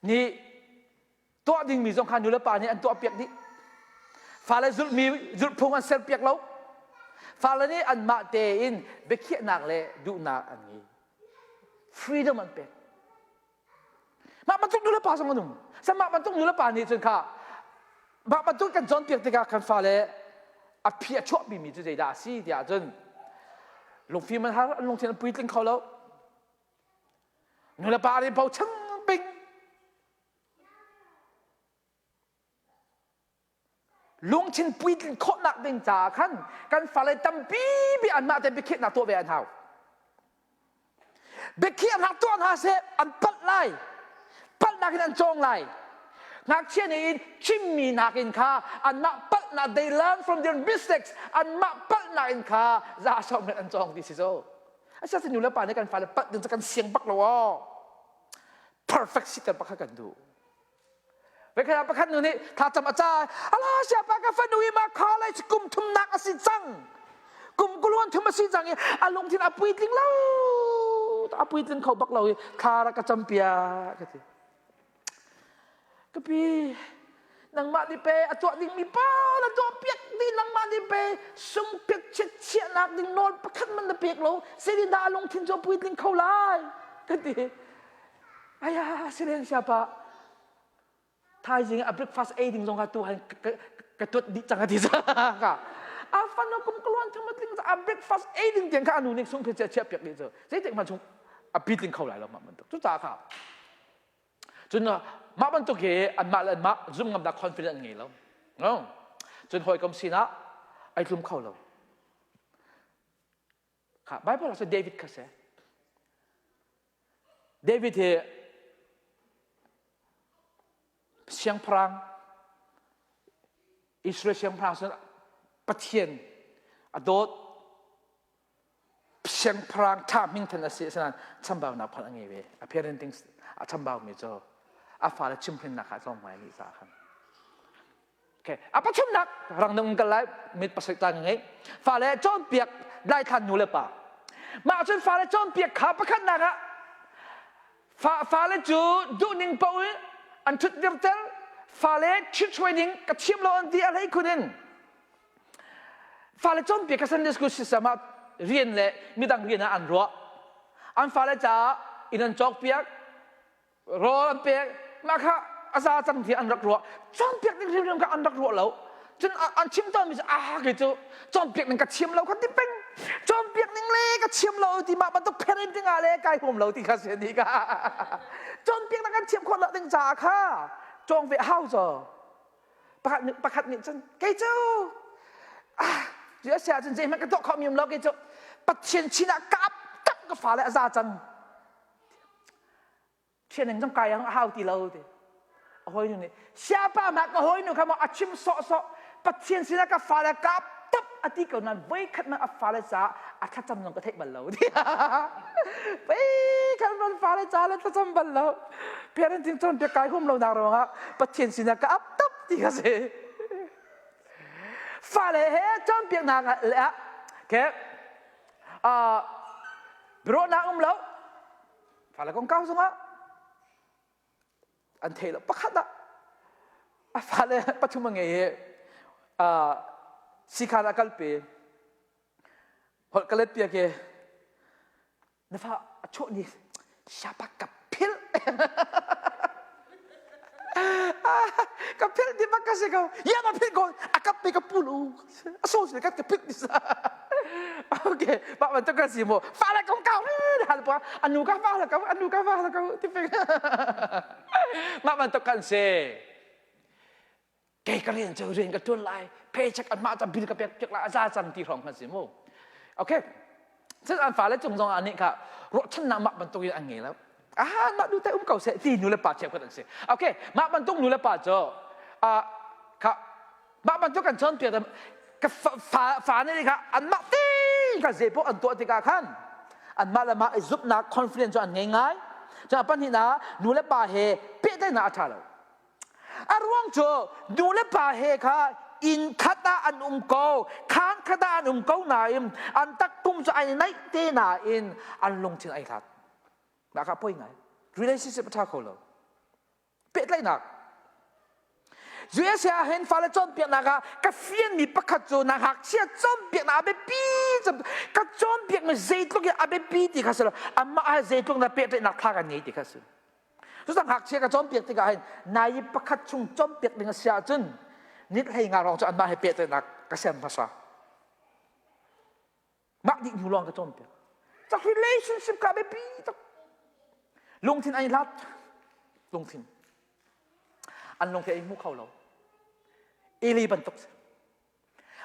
Speaker 1: nih tuah dingmi zong kha nulepa nih an tuahpiak dih. Fale zulhmi zulhphung an serpiak lo. Fale nih anmah tein biakhiahnak le duhnak an ngei. Freedom an pek. Mah bantuk nulepa zong an um. Sa mah bantuk nulepa nih cun kha mah bantuk kan cawnpiak tikah kan fale a phi a chuahpimi cu zeidah a si tiah cun lungfim an har an lungthin an puitling kho lo. Nulepa nih bochan ping. Lungthin puitlin khawhnak ding caah khan kan fale tampi bi anmah te biakhiahnak tuah ve an hau. Biakhiahnak tuah hna seh an palh lai. Palhnak in an cawng lai. Ngakchia nih in chimmi nakin kha anmah palhnak they learn from their mistakes anmah palhnak in kha za sawm an cawng ti si so. Asinain nu le pa nih kan fale palh ding cu kan siang bak lo aw. Perfect siter pakhat kan duh. Vekhat pakhat nu nih thlacam a ca ala siapa ka fanu i ma college kum thumnak a si cang kum kuluan thum a si cang i a lungthin a puitling lo a puitling kho bak lo i thla rak ka campiak ka ti ka pi nangmah nih pe a tuah dingmi pa na tuah piak dih nangmah nih pe sung piak chiatchiahnak ding nawl pakhat man na pek lo zeitin dah a lungthin cu a puitling kho lai ka ti Aya silen siapa thaizing a breakfast ei ding zong kha tu han ka tuat dih cang ati ka a fanu kum kaluan thum tling a breakfast ei ding tiang kha anu nih sung phe chia chia piak dih cu zeitik hmanh chung a pitling kho lai lo mah bantuk cu ca kha cun mah bantuk hi anmah le anmah zum ngamnak confidence an ngei lo no cun hawikom sinah ai tlum kho lo kha Bible ah David kha se David hi siangpahrang Israel siangpahrang sin Pathian a dawt siangpahrang ṭha hmingthan a si asinain chambaunak phan a ngei ve a parenting a chambaumi cu a fale chimhrinnak ah tlawm ngai nih caah khan Okay. A pathumnak rang nung kal lai mit pasarih ta ngei. Fale cawnpiak daithlan nu le pa. Mah cun fale cawnpiak kha pakhatnak ah fa fale cu duhning paoh in an ṭhut dirter fale ṭhithruai ding ka thiam lo an ti a hlei khun in fale cawnpiak ka Sunday school system ah rian le midang rian ah an ruah. An fale caah inn an cawkpiak rawl an pek mah kha a za cang ti an rak ruah cawnpiak ding hrimhrim kha an rak ruah lo cun an chim tawnmi cu ah kei cu cawnpiak ning ka thiam lo kha ti peng cawnpiak ning le ka thiam lo ti mah bantuk parenting ah le kai huam lo ti kha si ni ka cawnpiak na kan thiam khawh lo ding caah kha cawng ve hau caw pakhat nih pakhat nih cun kei cu ah cu a si ahcun zeihmanh ka tuah khawh mi um lo kei cu Pathian chin ah ka ap tak ka fale a za cang Thian zong kai ang a hau ti lo ti. A hawinu nih siapa ma ka hawinu kha maw a chim sawhsawh Pathian sinah ka fale ka tap a ti ko nan voikhat man a fale caah a thlacam zong ka theih bal lo ti. Pei kan ron fale ca le thlacam bal lo. Parenting cawnpiak kai hum lo nak ruangah Pathian sinah ka ap tap ti ka si. Fale he cawnpiaknak le ah ke biaruahnak um lo fale kongkau zongah an thei lo pakhat ah a fale pathum a ngei i sikhan ah kalpi holh ka let piak i na fa a chuah ni siapa ka philh ka philh ti bak ka si ko ya ma philh ko a kap pe ka pul u a so si ka ka philh ti sa okay pak bantuk ka si mo fa la kong kau hal pa anu ka fa la kau anu ka fa la kau ti peng mah bantuk kan si kei ka rian cu rian ka ṭuan lai paycheck anmah ca bill ka pek piak lai a za cang ti hrawng khan si mu okay cun an fale cung zong ah nih kha ruahchannak mah bantuk in an ngei lo ah mah nu te um ko seh ti nu le pa cheukhat an si okay mah bantuk nu le pa cu ah kha mah bantuk kan cawnpiak ka fa fa nih kha anmah te kha zei paoh an tuah tikah khan anmah le mah i zumhnak confidence cu an ngei ngai cun pahnihnak nu le pa he pehtlaihnak a ṭha lo A ruang cu nu le pa he kha inn khat ah an um ko, khaan khat ah an um ko nain an takpum cu ai naih te nain an lungthin ai hlat. Mah kha poi ngai. Relationship a ṭha kho lo. Pehtlaihnak. USA ah hin fale cawnpiaknak ah ka fianmi pakhat cu na ngakchia cawnpiaknak a biapi ka cawnpiakmi zeitluk in a biapi ti kha si lo amah ah zeitluk na pehtlaihnak tha kan ngei ti kha si. Cucaah ngakchia ka cawnpiak tikah hin nai pakhat chung cawnpiak ding a si ahcun nit hlei nga lawng cu anmah he pehtlaihnak ka ser hmasa. Mah dih hnu lawng ka cawnpiak. Cak relationship ka biapi tuk. Lungthin ai hlat. Lungthin. An lungthin ai hmu kho lo. Eli bantuk si.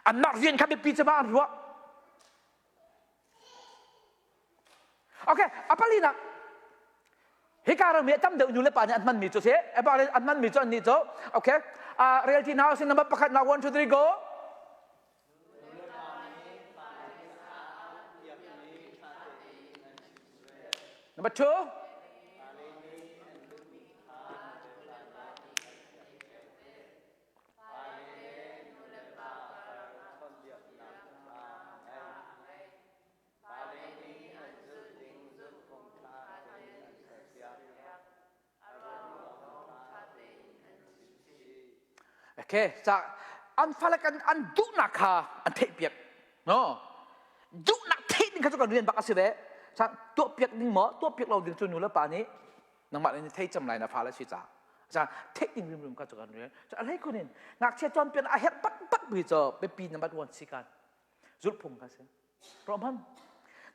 Speaker 1: Anmah rian kha biapi cem ah an ruah. Okay, a palinak hika ram hi tam deuh nu le pa nih an hmanmi cu si an hmanmi cu an nih cu okay uh, realty now sin number pakhat na 1 2 3 go Number two. Okay, ca an fale kan an duhnak kha an theih piak. No. Duhnak theih ding kha cu kan rian bak a si ve. Sa tuah piak ding maw, tuah piak lo ding cu nu le pa nih nangmah nih thei cem lai na fale si ca. Ca theih ding rimrim kha cu kan rian. Ca a hlei kun in ngakchia cawnpiak a herh bak bak mi cu biapi number one si kan. Zulhphung kha si. Roman.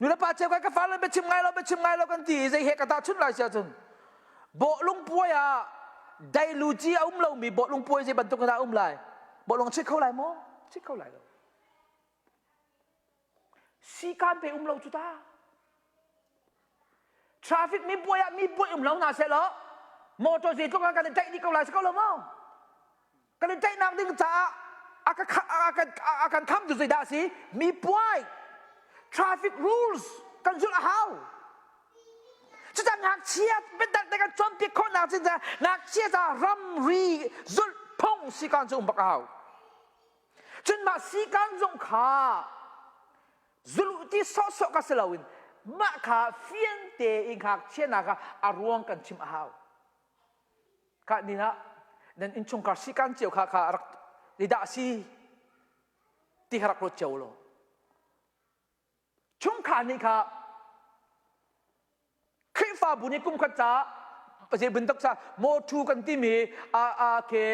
Speaker 1: Nu le pa cheu ka fale biachim ngai lo biachim ngai lo kan ti i zei he ka tahchunh lai si ahcun bawhlung puai ah dailuci a um lomi bawhlung puai zei bantuk dah um lai bawhlung chit kho lai maw chit kho lai lo sikan pe um lo cu ta Traffic mi buai ah mi buai um lo hna seh law motor zeitluk ah kan i tlaih dih ko lai si ko lo maw? Kan i tlaihnak ding caah a ka a kan a kan khamtu zeidah a si? Mi puai traffic rules kan zulh a hau. Cucaah ngakchia biatak te kan cawnpiak khawhnak cin ngakchia ca ramri zulh phung sikan cu um bak a hau. Cun mah sikan zong kha Zulu ti sawhsawh ka si loin mah kha fian tein ngakchianak ah a ruang kan chim a hau. Ka ni ah nan innchungkhar sikan cio kha kha rak dah si ti kha rak ruat cio law. Chungkhar nih kha Khrihfabu nih kum khat ca zei bantuk ca mawṭhu kan timi a a ke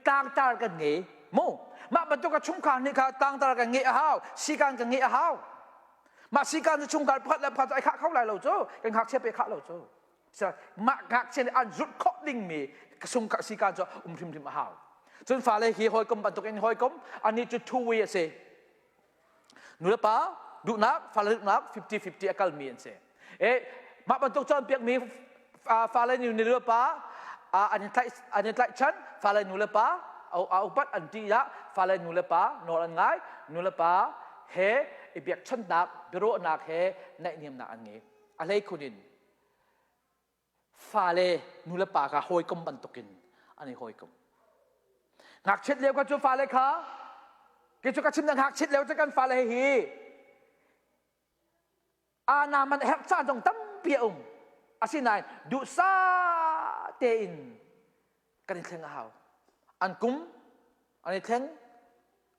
Speaker 1: tlangtar kan ngei mu mah bantuk a chungkhar nih kha tlangtar kan ngeih a hau sikan kan ngeih a hau mah sikan cu chungkhar pakhat le pakhat ai khah kho lai lo cu kan ngakchia pe khah lo cu mah ngakchia nih an zulh khawh dingmi sungkhar sikan cu um hrimhrim a hau cun fale hi hawikom bantuk in hawikom ani cu two way a si Nulepa duhnak, fale duhnak 50-50 a kalmi an si. E, mah bantuk cawnpiakmi fale nu nulepa an i tlaih an i tlaihchan fale nulepa a upat an ṭih ah fale nulepa nawl an ngai nulepa he i biakchannak biaruahnak he naihniamnak an ngei a hleikhun in fale nulepa kha hawikom bantukin an i hawikom ngakchiat lio kha cu fale kha kei cu ka chim na ngakchiat lio cu kan fale hi ana man herh caan zong tampi a um asinain duhsah tein kan i thleng a hau an kum an i thleng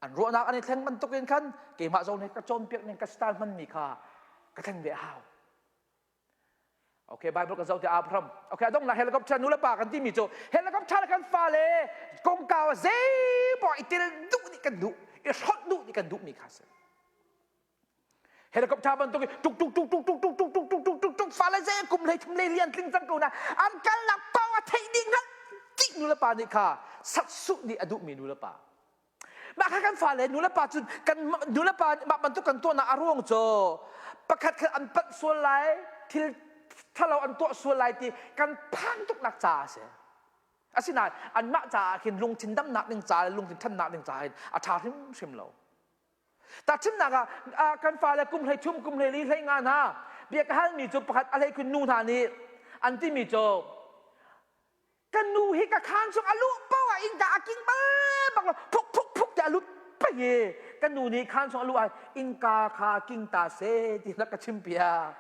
Speaker 1: an ruahnak an i thleng bantukin khan keimah zong nih ka cawnpiak ning ka style hmanmi kha ka thleng ve a hau Okay, Bible kan zoh ti Abraham. Okay, adong na helicopter nu le pa kan timi cu helicopter kan fale kongkau zei poah i tel duh nih kan duh, i hrolh duh nih kan duh mi kha si. Helicopter bantuk tuk tuk tuk tuk tuk tuk tuk tuk tuk tuk tuk tuk fale zei kum hlei thum le lian tling cang ko na an kalnak pau a theih ding hngalh ti nu le pa nih kha satsuh nih a duh mi nu le pa. Mah kha kan fale nulepa cu kan nulepa mah bantuk kan tuahnak a ruang cu pakhat khat an panh sual lai thil thalo an tuah sual lai ti kan phang tuknak caah a si. Asinain anmah caah khin lungthin damnak ding ca le lungthin ṭhannak ding caah hin a ṭha hrimhrim lo. Tahchunhnak ah kan fale kum hlei thum kum hlei li hlei nga hna bia ka halmi cu pakhat a hlei khun nu hna nih an timi cu Kan nu hi ka khaan chung a luh paoh ah innka a king bal bak lo phuk phuk phuk te a lut pei i kan nu nih khaan chung a luh ah innka kha king ta se ti na ka chim piak.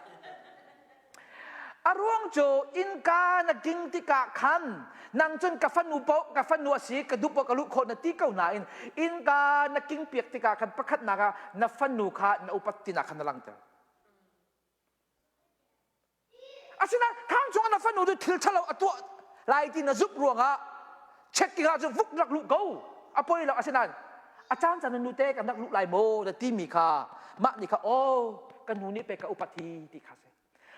Speaker 1: A ruang cu innka na king tikah khan nang cun ka fanu paoh ka fanu a si ka duh paoh ka luh khawh na ti ko nain innka na king piak tikah khan pakhatnak ah na fanu kha na upat tinak kha na langhter. Asinain khang chungah na fanu cu thil ṭhalo a tuah lai ti na zumh ruangah checking ah cun vuk rak luh ko a poi lo asinain a caan caan na nute kan rak luh lai maw na timi kha mah nih kha aw kan nu nih pek ka upat hi ti kha si.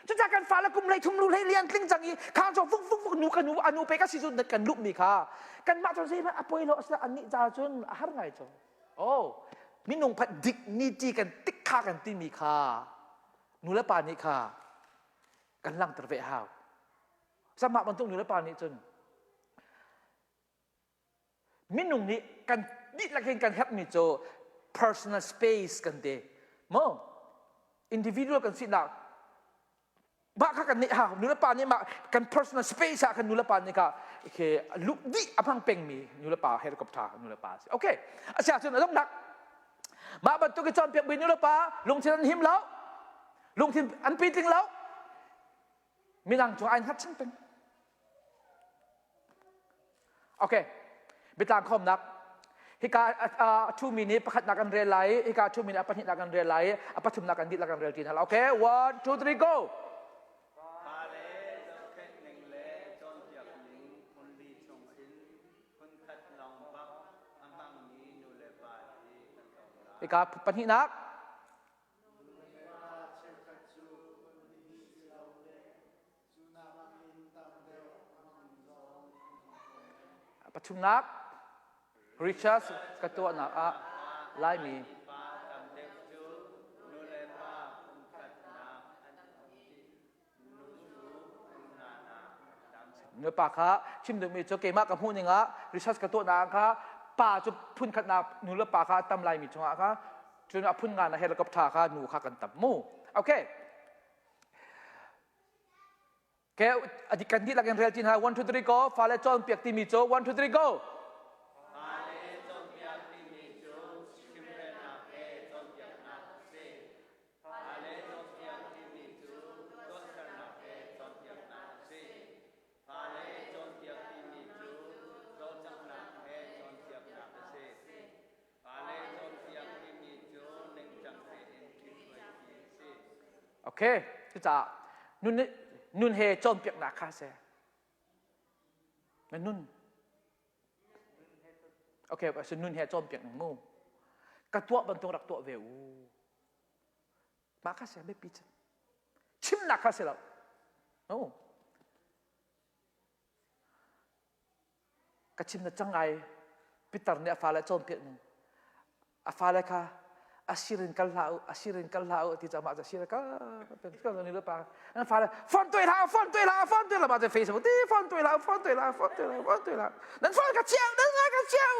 Speaker 1: Cucaah kan fale kum hlei thum lu hlei lian tling cang i khang cu vuk vuk vuk nu ka nu anu pe ka si cu kan luh mi kha kanmah cu zeihmanh a poi lo asina annih ca cun a har ngai cu. Oh, minung phat dignity kan tik kha kan timi kha nu le pa nih kha kan langhter ve hau. Samah bantuk nu le pa nih cun minung nih kan dihlak in kan herhmi cu personal space kan ti mo individual kan sinak mah kha kan nih ha nu le pa nih mah kan personal space ah kan nu le pa nih kha ke luh dih a hmang pengmi nu le pa helicopter nu le pa si okay asia cun a donghnak mah bantuk i cawnpiak mi nu le pa lungthin an him lo lungthin an pitling lo midang cung ai hngatchan peng Okay. Biatlang khawmnak. Hika a ṭhumi nih pakhatnak an rel lai, hika a ṭhumi nih a pahnihnak an rel lai, a pathumnak an dihlak an rel ti hna. Okay, one, two, three, go.
Speaker 3: Fale zohkhenh ning le cawnpiak ning phunli chung in phunkhat lawng bak a hmangmi nulepa hi kan tlawm lai.
Speaker 1: Hika pahnihnak.
Speaker 4: Nulepa cheukhat cu phunli silole
Speaker 1: Pathumnak Richards ka tuahnak ah Laimi nupa kha chim duhmi cu keimah ka hmuh ning ah research ka tuahnak kha pa cu phunkhatnak nu le pa kha a tam laimi chungah kha cun a phun nga na helicopter kha nu kha kan tam mu okay Ke kan dihlak in rel ti hna 1 2 3 go fale cawnpiak timi cu 1 2 3 go
Speaker 3: Fale cawnpiak timi cu chimrelnak he cawnpiaknak a si. Fale cawnpiak timi cu tuahsernak he cawnpiaknak a si. Fale cawnpiak timi cu cawlcanghnak he cawnpiaknak a si. Fale cawnpiak timi cu ningcang tein ṭhithruai khi a si.
Speaker 1: Okay, cucaah nun, nun he cawnpiaknak kha a si. Na nun. Okay, so nun he cawnpiak ning mu. Ka tuah bantuk rak tuah ve u. Mah kha si biapi cu. Chimnak kha si lo. No. Ka chim na cang ai Peter nih a fale a cawnpiak ning. A fale kha a sir in kal hlah u, a sir in kal hlah u ti caah mah cu a sir kal kal ni le pa an fale phone tuai hlah phone tuai hlah phone tuai hlah mah cu Facebook ti phone tuai hlah phone tuai hlah phone tuai hlah phone tuai hlah nan phone ka chiao nan phone ka chiao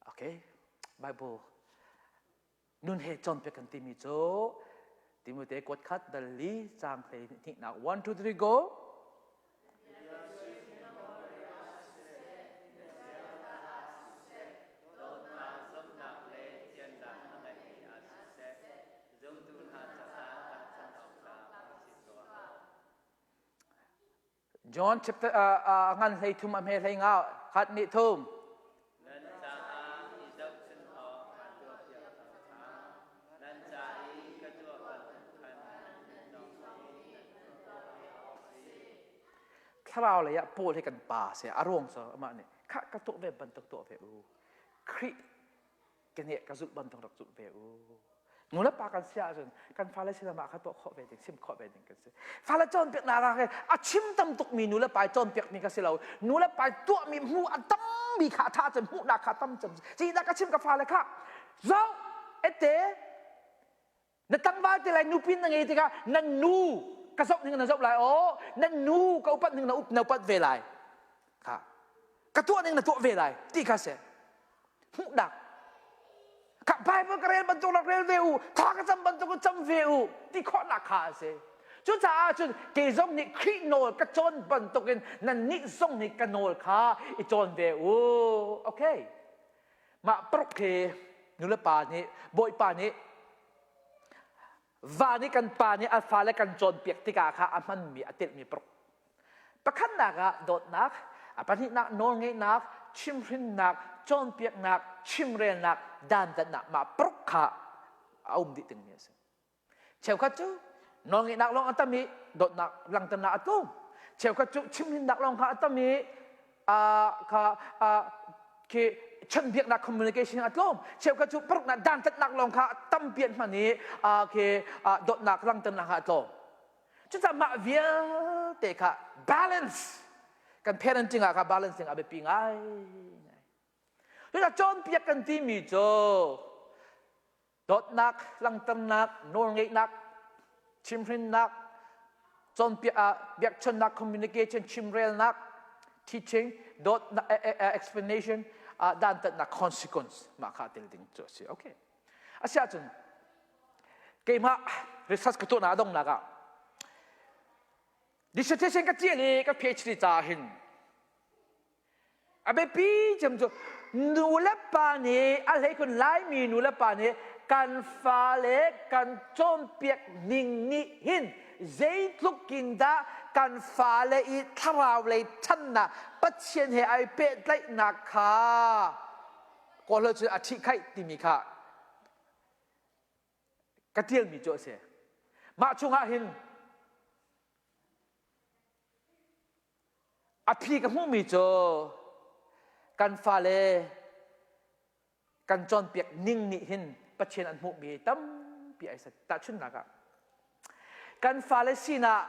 Speaker 1: Okay Bible Nun he cawnpiak kan timi cu Timote kuat khat dal li caang hlei hnihnak 1 2 3 go. John chapter ngan hlei thum a hme hlei nga khat nih thum.
Speaker 3: Nan caah i zohchun awk ka tuahpiak cang hna. Nan ca i ka tuah bantuk khan nan lawng i nan tuah ve awk a si.
Speaker 1: Thlarau lei ah Paul hi kan pa si a ruang cu amah nih kha ka tuah ve bantuk tuah ve u. Khrih keneh ka zulh bantuk rak zulh ve u nu le pa kan si ahcun kan fale sin mah kha tuah khawh ve ding sim khawh ve ding kan si fale cawnpiaknak ah a chim tam tukmi nu le pa cawnpiakmi ka si lo nu le pa tuahmi hmu a tammi kha a tha cem hmuhnak kha tam cem ci dah ka chim ka fale kha zoh ete Na tlangval te lai nupi na ngei tikah nan nu ka zoh ning na zoh lai aw nan nu ka upat ning na up na upat ve lai kha ka tuah ning na tuah ve lai ti kha si hmuhnak kha Bible ka rel bantuk rak rel ve u tha ka cam bantuk cam ve u ti khawhnak kha a si cucaah cun kei zong nih Khrih nawl ka cawn bantukin nan nih zong nih ka nawl kha i cawn ve u okay Mah paruk hi nulepa nih Bawipa nih va nih kan pa nih a fale kan cawnpiak tikah kha a hmanmi a telhmi paruk. Pakhatnak ah dawtnak, a pahnihnak nawlngeihnak, chimhrinnak, cawnpiaknak, chimrelnak, dantatnak mah paruk kha a um dih dingmi a si. Cheukhat cu nawlngeihnak lawng a tam i dawtnak langhternak a tlawm. Cheukhat cu chimhrinnak lawng kha a tam i kha khi chawnhbiaknak communication a tlawm. Cheukhat cu paruknak dantatnak lawng kha tampi an hman i khi dawtnak langhternak kha a tlawm. Cucaah mah vialte kha balance kan parenting ah kha balancing a biapi ngai. Cucaah cawnpiak kan timi cu dawtnak langhternak, nawlngeihnak, chimhrinnak, cawnpiak ah biakchonhnak communication chimrelnak, teaching, dawtnak explanation, dantatnak consequence mah kha tel ding cu a si. Okay. Asiahcun keimah research ka tuahnak a donghnak ah dissertation ka tial i ka PhD caah hin A biapi cem cu nu le pa nih a hleikhun Laimi nu le pa nih kan fale kan cawnpiak ning nih hin zeitluk in dah kan fale i thlarau lei ṭhannak Pathian he ai pehtlaihnak kha kawl cu a ṭhihkhaih timi kha ka ṭialmi cu a si. Mah chungah hin A phi ka hmuhmi cu kan fale kan cawnpiak ning nih hin Pathian an hmuhmi tampi ai set. Tahchunhnak ah, kan fale sinah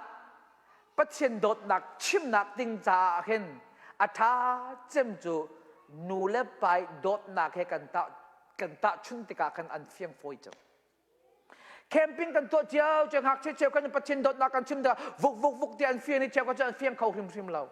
Speaker 1: Pathian dawtnak chimnak ding caah hin a ṭha cem cu nu le pa dawtnak he kan tah kan tahchun tikah khan an fiang fawi cem. Camping kan tuah cio, cio ngakchia cio kan Pathian dawtnak kan chim tikah vuk vuk vuk ti an fian i cio cu an fiang kho hrimhrim lo.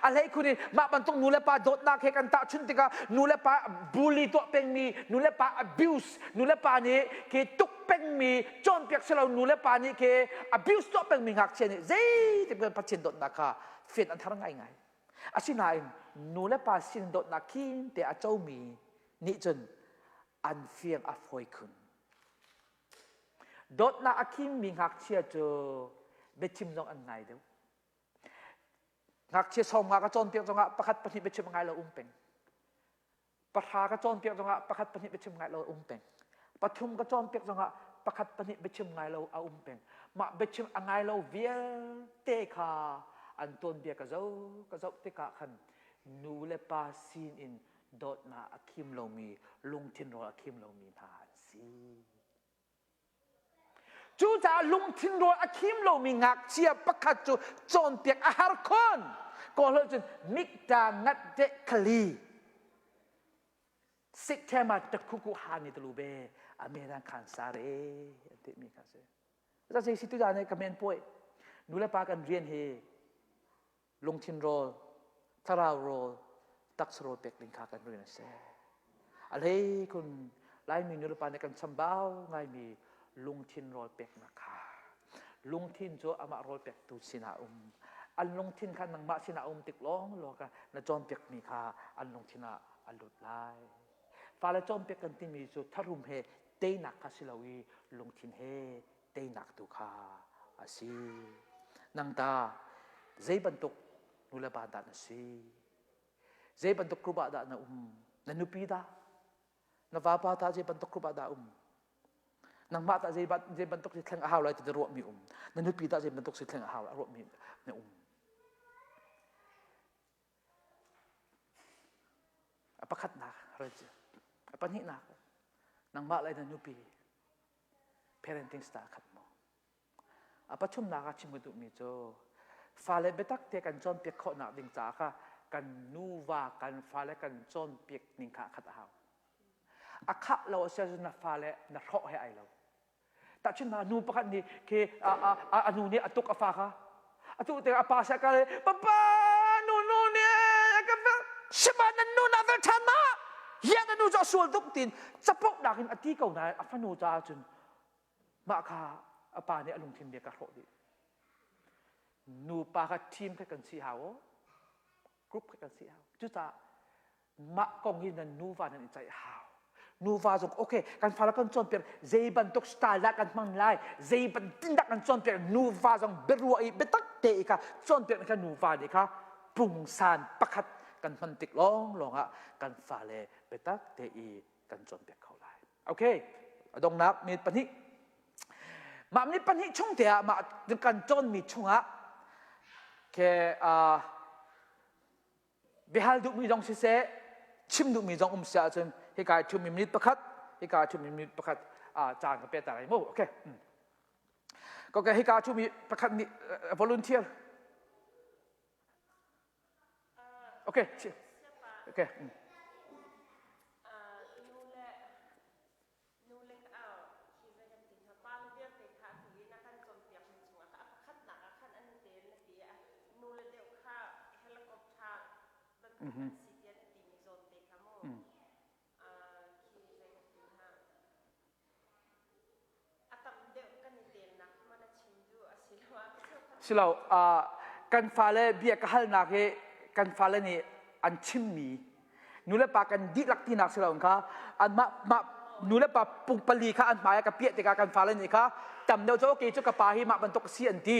Speaker 1: A hlei khun in mah bantuk nu le pa dawtnak he kan tahchunh tikah nu le pa bully tuah pengmi, nu le pa abuse, nu le pa nih ke tuk pengmi, cawnpiak si lo nu le pa nih ke abuse tuah pengmi ngakchia nih zeitik Pathian dawtnak kha fian an har ngaingai. Asinain nu le pa sin dawtnak khin te a comi nih cun an fiang a fawi khun. Dawtnak a khimmi ngakchia cu biachim zong an ngai deuh. Ngakchia sawm nga ka cawnpiak zongah pakhat pahnih biachim ngai lo um peng. Pahra ka cawnpiak zongah pakhat pahnih biachim ngai lo um peng. Pathum ka cawnpiak zongah pakhat pahnih biachim ngai lo a um peng. Mah biachim a ngai lo vialte kha an tuanbia ka zoh ka zoh tikah khan nu le pa sin in dawtnak a khim lomi lungthin rawl a khim lomi hna an si. Cucaah lungthin rawl a khim lomi ngakchia pakhat cu cawnpiak a har khun. Kawl cun mikta ngat de khali sikthema takhuku hani tulu be ameran khan sare an ti mi kha si. Za sei si tu da ne kamen poi nu le pa kan rian hi lungthin rawl, thlarau rawl, taksa rawl pek ding kha kan rian a si. A hlei kun Laimi nulepa nih kan chambau ngaimi lungthin rawl peknak kha. Lungthin cu amah rawl pektu sinah um. An lungthin kha nangmah sinah um tik lawng lawng kha na cawnpiakmi kha an lungthin ah a lut lai. Fale cawnpiak kan timi cu tharum he teinak kha si lo i lungthin he teinak tu kha a si. Nang ta zei bantuk nu le pa dah na si? Zei bantuk group ah dah na um? Na nupi dah? Na vapa ta zei bantuk group ah dah um? Nangmah ta zei bantuk si thleng a hau lai ti na ruahmi um? Na nupi ta zei bantuk si thleng a hau ruahmi na um? A pakhatnak, a pahnihnak, nangmah le na nupi parenting style khat maw? A pathumnak ah chim ka duhmi cu fale biatak te kan cawnpiak khawhnak ding caah kha kan nuva kan fale kan cawnpiak ning kha khat a hau. A khah lo a si ahcun na fale na hrawh he ai lo. Tahchunhnak nu pakhat nih khi a nu nih a tuk a fa kha atu te a pa sia ka papa nu nu nih ka vel sima nan nu na vel ṭhan ma hian na nu cu a sual tuk tin capo nak in a ti ko nain a fanu caah cun mah kha a pa nih a lungthin bia ka hrawh dih nupa kha team kha kan si hau group kha kan si hau cucaah mah kong hi nan nuva nan i ceih hau nuva zong okay kan fale kan cawnpiak zei bantuk style dah kan hmang lai zei bantin dah kan cawnpiak nuva zong biaruah i biatak te i kha cawnpiak kha nuva nih kha pungsan pakhat kan hman tik lawng lawng ah kan fale biatak te i kan cawnpiak kho lai okay a dongnak minute pahnih mah minute pahnih chung te ah mah kan cawnmi chungah ke uh, biahal duhmi zong siseh. Chim duhmi zong um si ahcun hika i ṭhumi minute pakhat, hika i ṭhumi minute pakhat caan ka pe ta lai mu. Okay. Okay, hika ṭhumi pakhat nih volunteer. Okay. Okay.
Speaker 2: Nu le khi zei kan ti hna pa le vialte kha atu i na kan cawnpiakmi chungah kha a pakhatnak ah khan an i tel na ti i nu le deuh kha helicopter bantuk an si tiah na timi zawn te kha mu khi zei kan ti hna a tam deuh kan i telnak ma na chim duh asiloah
Speaker 1: Silo, kan fale bia ka halnak hi kan fale nih an chimmi nulepa kan dihlak tinak si loin kha anmah mah nulepa pung pali kha an hmai ah ka piah tikah kan fale nih kha tam deuh cu okay cu ka pa hi mah bantuk a si an ti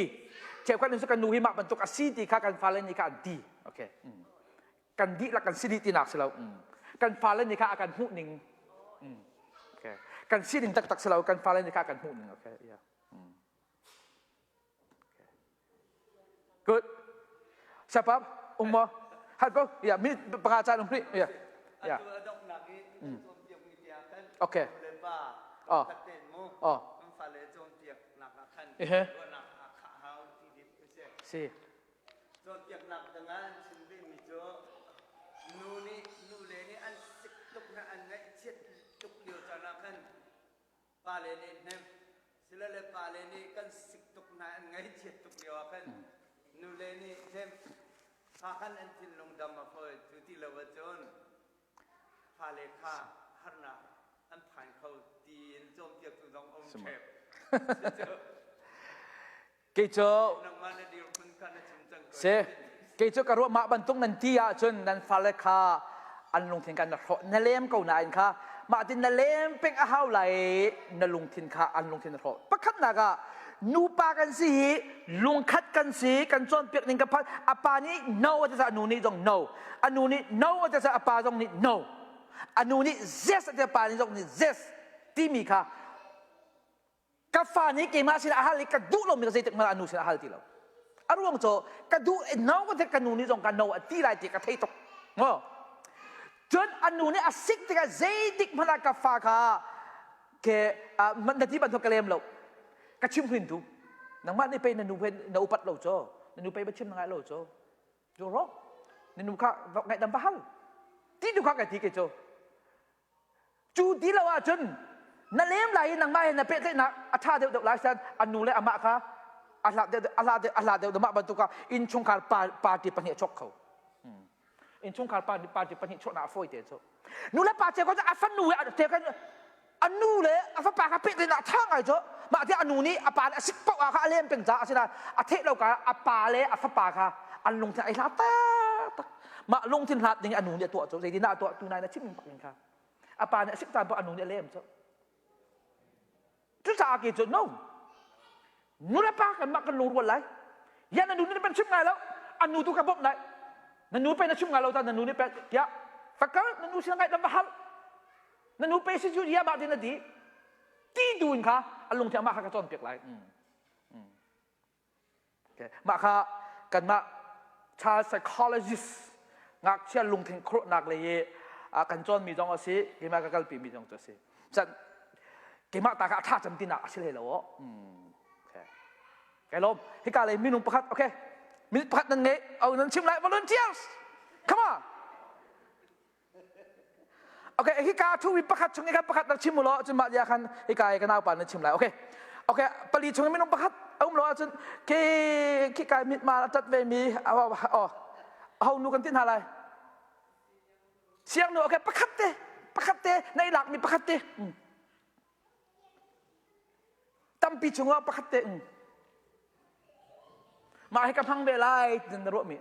Speaker 1: cheukhat nih cu kan nu hi mah bantuk a si ti kha kan fale nih kha an ti okay mm. kan dihlak kan si dih tinak si lo mm. kan fale nih kha a kan hmuh ning mm. okay kan si ding taktak si lo kan fale nih kha a kan hmuh ning okay yeah mm. Good. Siapa? Um maw? Hat ko? Ya, minute panga caan um rih. Ya. Ya. Okay. Oh. Oh. Ihe. Si.
Speaker 3: Cawnpiaknak dangah an chim vemi cu nu nih nule nih an sik tuk hna an ngaihchiat tuk lio caan ah khan Pale nih hnemh silole pale nih kan sik tuk hna an ngaihchiat tuk lio ah khan nule nih hnemh fa khan an thinlung dam a fawi cu ti lo ahcun fale kha harnak an phan kho tiin cawnpiaktu zong a um ṭhep.
Speaker 1: Kei cu si kei cu ka ruah mah bantuk nan ti ahcun nan fale kha an lungthin kan na hrawh na lem ko nain kha mah tin na lem peng a hau lai na lungthin kha an lungthin na hrawh pakhatnak ah nupa kan si hi lungkhat kan si kan cawnpiak ning ka phan a pa nih no a ti a nu nih zong no a nu nih no a ti a pa zong nih no a nu nih yes a ti a pa nih zong nih yes timi kha Ka fa nih keimah sinah a hal i ka duh lomi ka zeitik hmanh ah a nu sinah a hal ti lo. A ruang cu ka duh no ka ka nu nih zong ka no a ti lai ti ka thei tuk. Ngo. Cun a nu nih a sik tikah zeitik hmanh ah ka fa kha ke na ti bantuk ka lem lo. Ka chim hrin tu. Nangmah nih pei na nu he na upat lo cu. Na nu pei ba chim na ngai lo cu. Cu ro. Na nu kha ngaihdam va hal. Ti tu kha ka ti ke cu. Cu ti lo ahcun na lem lai i nangmah he na pehtlaihnak a ṭha deuhdeuh lai san a nu le amah kha a hlat deuh a hlat deuh a hlat deuh mah bantuk ah innchungkhar party pahnih a chuak kho. Innchungkhar party pahnih chuahnak a fawi te cu. Nu le pa cheukhat a fanu he cheukhat a nu le a fapa kha pehtlaihnak ṭha ngai cu mah ti a nu nih a pa le a sik paoh ah kha a lem peng caah asinain a theih lo ka a pa le a fapa kha an lungthin ai hlat taktak mah lungthin hlat ding a nu nih a tuah cu zeitindah a tuah tu nai na chim bak in kha a pa nih a sik caan a nu nih a lem cu cucaah ke cu no nu le pa kan mah kan lungrual lai ya na nu nih pen chim ngai lo a nu tu ka bawmh lai na nu pe na chim ngai lo ta na nu nih pe tiah fakal na nu sin ngai dam va hal na nu pe si cu ya ba ti na ti ti tu in kha a lungthin amah kha ka cawnpiak lai Okay. Mah kha kanmah child psychologist ngakchia lungthin khuruhnak lei i kan cawnmi zong a si, keimah ka kalpimi zong cu a si. Can keimah ta kha a ṭha cem tinak a si hlei lo aw. Okay. Kai lawm. Hika lei minung pakhat, okay. Minute pakhat nan ngei. Oh, nan chim lai volunteers. Come on. Okay, hika thu mi pakhat chung i khan pakhat rak chim u law cun mah dia khan hika i ka naupa na chim lai. Okay. Okay, pali chung i minung pakhat a um lo ahcun ke khika mit ma a tat ve mi oh ho nu kan ti hna lai. Siang nu okay pakhat te pakhat te na i lak mi pakhat te. Tampi chungah pakhat te. Mah hi ka hmang ve lai tin na ruah mi.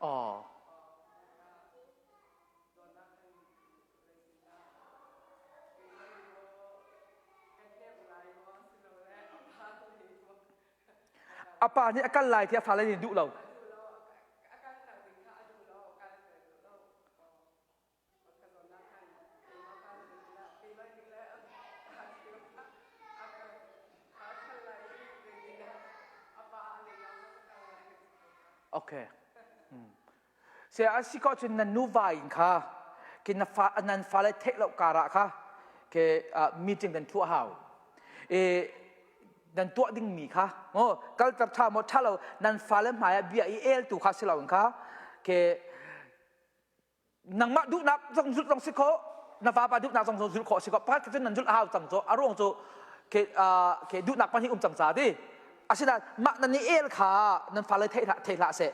Speaker 1: Aw. A pa nih a kal lai tiah fale nih duh lo. Okay. Se a si ko cun nan nuva in kha ke na fa nan fale theih lo kar ah kha ke meeting kan thuah hau. E nan tuah ding mi kha ngo kalter tha mo tha lo nan fale hmai ah bia i el tu kha si lo in kha ke nangmah duhnak zong zulh zong si kho na vapa duhnak zong zulh khawh si kho pakhat cun nan zulh a hau cang cu a ruang cu ke ke duhnak pahnih um cang ca ti asinain mah nan i el kha nan fale theih hlah thei hlah seh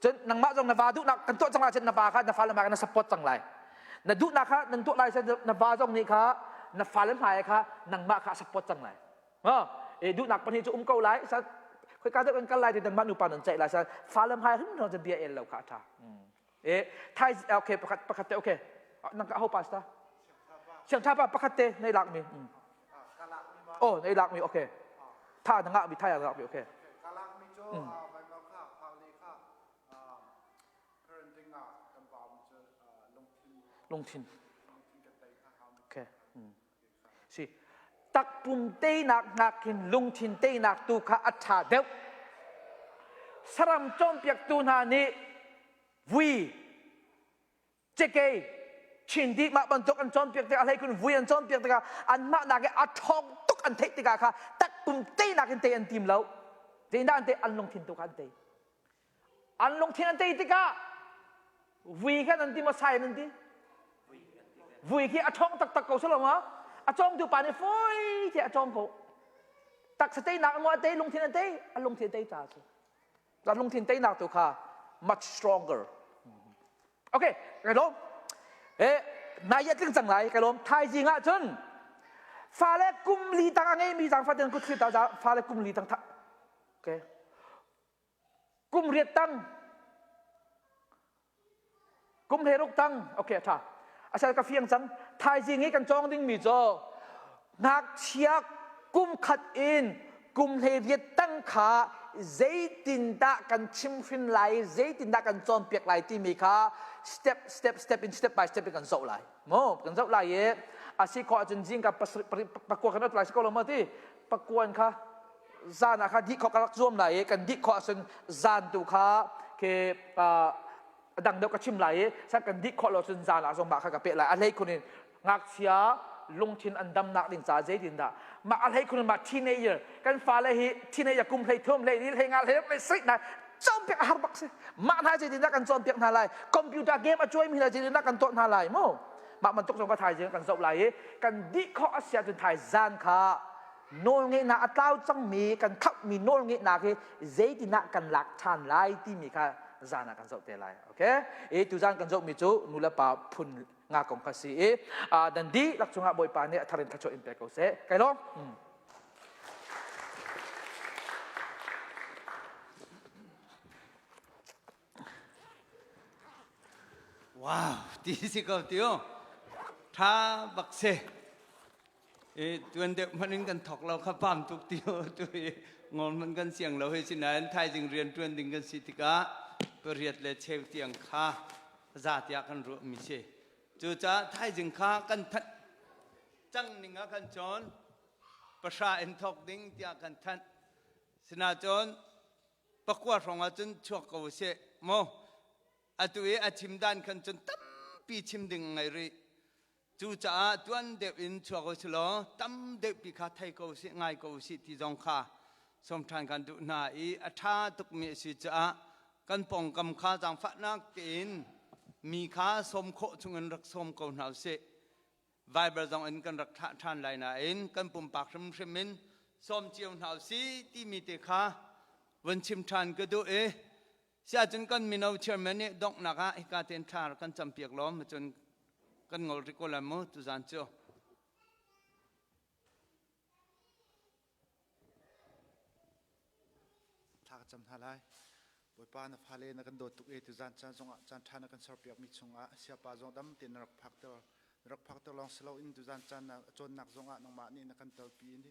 Speaker 1: cun nangmah zong na va duhnak kan tuah cang lai cun na va kha na fale hmai na support cang lai na duhnak kha nan tuah lai na va zong nih kha na fale hmai kha nangmah kha support cang lai e duhnak pahnih cu um ko lai sa khoi ka deuh kan kal lai ti nan mah nupa nan ceih lai sa fale hmai hrim hrim bia el lo kha tha e thai okay pakhat pakhat te okay nang ka ho pastor siang tha pa pakhat te nei lak mi oh nei lak mi okay tha na ngah mi tha ya ngah mi okay
Speaker 4: ka lak mi cu Bible kha phak le kha parenting ah kan pa mi cu lungthin
Speaker 1: lungthin okay Si. Takpum teinak nakin lungthin teinak tu kha a ṭha deuh. Saram cawnpiaktu hna nih vui, cekei, chindi mah bantuk an cawnpiak tikah hleikun vui an cawnpiak tikah anmah nak i a ṭhawng tuk an theih tikah kha takpum teinak in tei an tim lo. Zeidah an tei? An lungthin tu kha an tei. An lungthin an tei tikah vui khan an ti maw sai an ti? Vui khi a ṭhawng taktak ko silo ma? A cawngtu pa nih foi tiah a cawng ko. Taksa teinak a tei, lungthin a tei, a lungthin a tei ca cu. Ca lungthin teinak tu kha much stronger. Okay, kai lawm. Eh, nai a tling cang lai, kai lawm. Thaizing ah cun fale kum li tang a ngeimi zang fatin kut thli ta fale kum li tang okay. Kum riat tang. Kum hleiruk tang. Okay, a ṭha. Asal ka fiang cang. Thaizing i kan cawng dingmi cu ngakchia kum khat in kum hleiriat tang kha zeitindah kan chimhrin lai, zeitindah kan cawnpiak lai timi kha step step step in step by step in kan zoh lai. Mo, kan zoh lai i a si khawh ahcun zingka pakua kan rat lai si ko lo maw ti? Pakuan kha zan ah kha dih khawh ka rak zuam lai i kan dih khawh ahcun zan tu kha khi a dang deuh ka chim lai i san kan dih khawh lo cun zan ah zong mah kha ka peh lai a hlei khun in ngakchia lungthin an damnak ding ca zeitin dah mah a hlei khun in mah teenager kan fale hi teenager kum hlei thum hlei li hlei nga hlei hlei srit na cawnpiak a har bak si mah hna zeitin dah kan cawnpiak hna lai computer game a cuai mi hna zeitin dah kan tuah hna lai mu mah bantuk zong ka thaizing kan zoh lai i kan dih khawh a si ahcun thaizan kha nawlngeihnak a tlau cangmi kan khamhmi nawlngeihnak hi zeitinah kan lak ṭhan lai timi kha zan ah kan zoh te lai okay i tuzan kan zohmi cu nu le pa phun nga kong kha si i dan dihlak cungah bawipa nih a thar in thluachuah in pe ko seh kai lawm
Speaker 3: Wow, ti si ko tio. Tha bak se. E tuan deuh hmanh in kan thok lo kha pam tuk tio tu i ngol hmanh kan siang lo hei sinain thaizing rian tuan ding kan si tikah pariat le cheu tiang kha za tiah kan ruah mi si. Cucaah thaizing kha kan thanh cang ning ah kan cawn pahra in thok ding tiah kan thanh. Sinacun pakua hrawng ah cun chuak ko usih mu atu i a chim dan khan cun tampi chim ding ngei rih cucaah tuan deuh in chuak usih law tam deuh pi kha thei ko usih ngai ko usih ti zong kha sawm ṭhan kan duh hna i a ṭha tukmi a si caah kan pawngkam kha zaangfahnak tein mi kha sawm khawh chungin rak sawm ko hna usih Viber zong in kan rak thlah ṭhan lai nain kan pumpak hrimhrim in sawm cio hna usih timi te kha vun chim ṭhan ka duh i siahcun kan mino chairman nih donghnak ah hika tein thla kan campiak lawm cun kan ngol rih ko lai mu tuzan cu.
Speaker 4: Thla ka cam hna lai. Bawipa na fale na kan dawt tuk e tuzan caan zongah caan ṭha na kan serpiakmi chungah siapa zong dam tein na rak phakter na rak phakter lawng si loin tuzan caan na cawnnak zongah nangmah nih na kan telpi in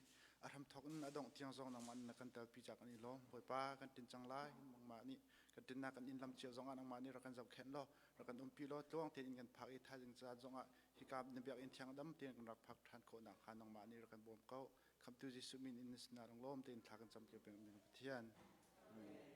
Speaker 4: a hramthawk in a dongh tiang zong nangmah nih na kan telpi ca kan i lawm. Bawipa kan tin cang lai nangmah nih kan tinnak kan inn lam cio zongah nangmah nih rak kan zohkhenh law rak kan umpi law tluang tein in kan phak i thaizing caan zongah hika na biakinn thiang dam tein kan rak phak ṭhan khawh nakhnga nangmah nih rak kan bawm ko. Khamhtu Jesuh min in na sinah lunglawm tein thla kan cam cio peng ding Pathian. Amen.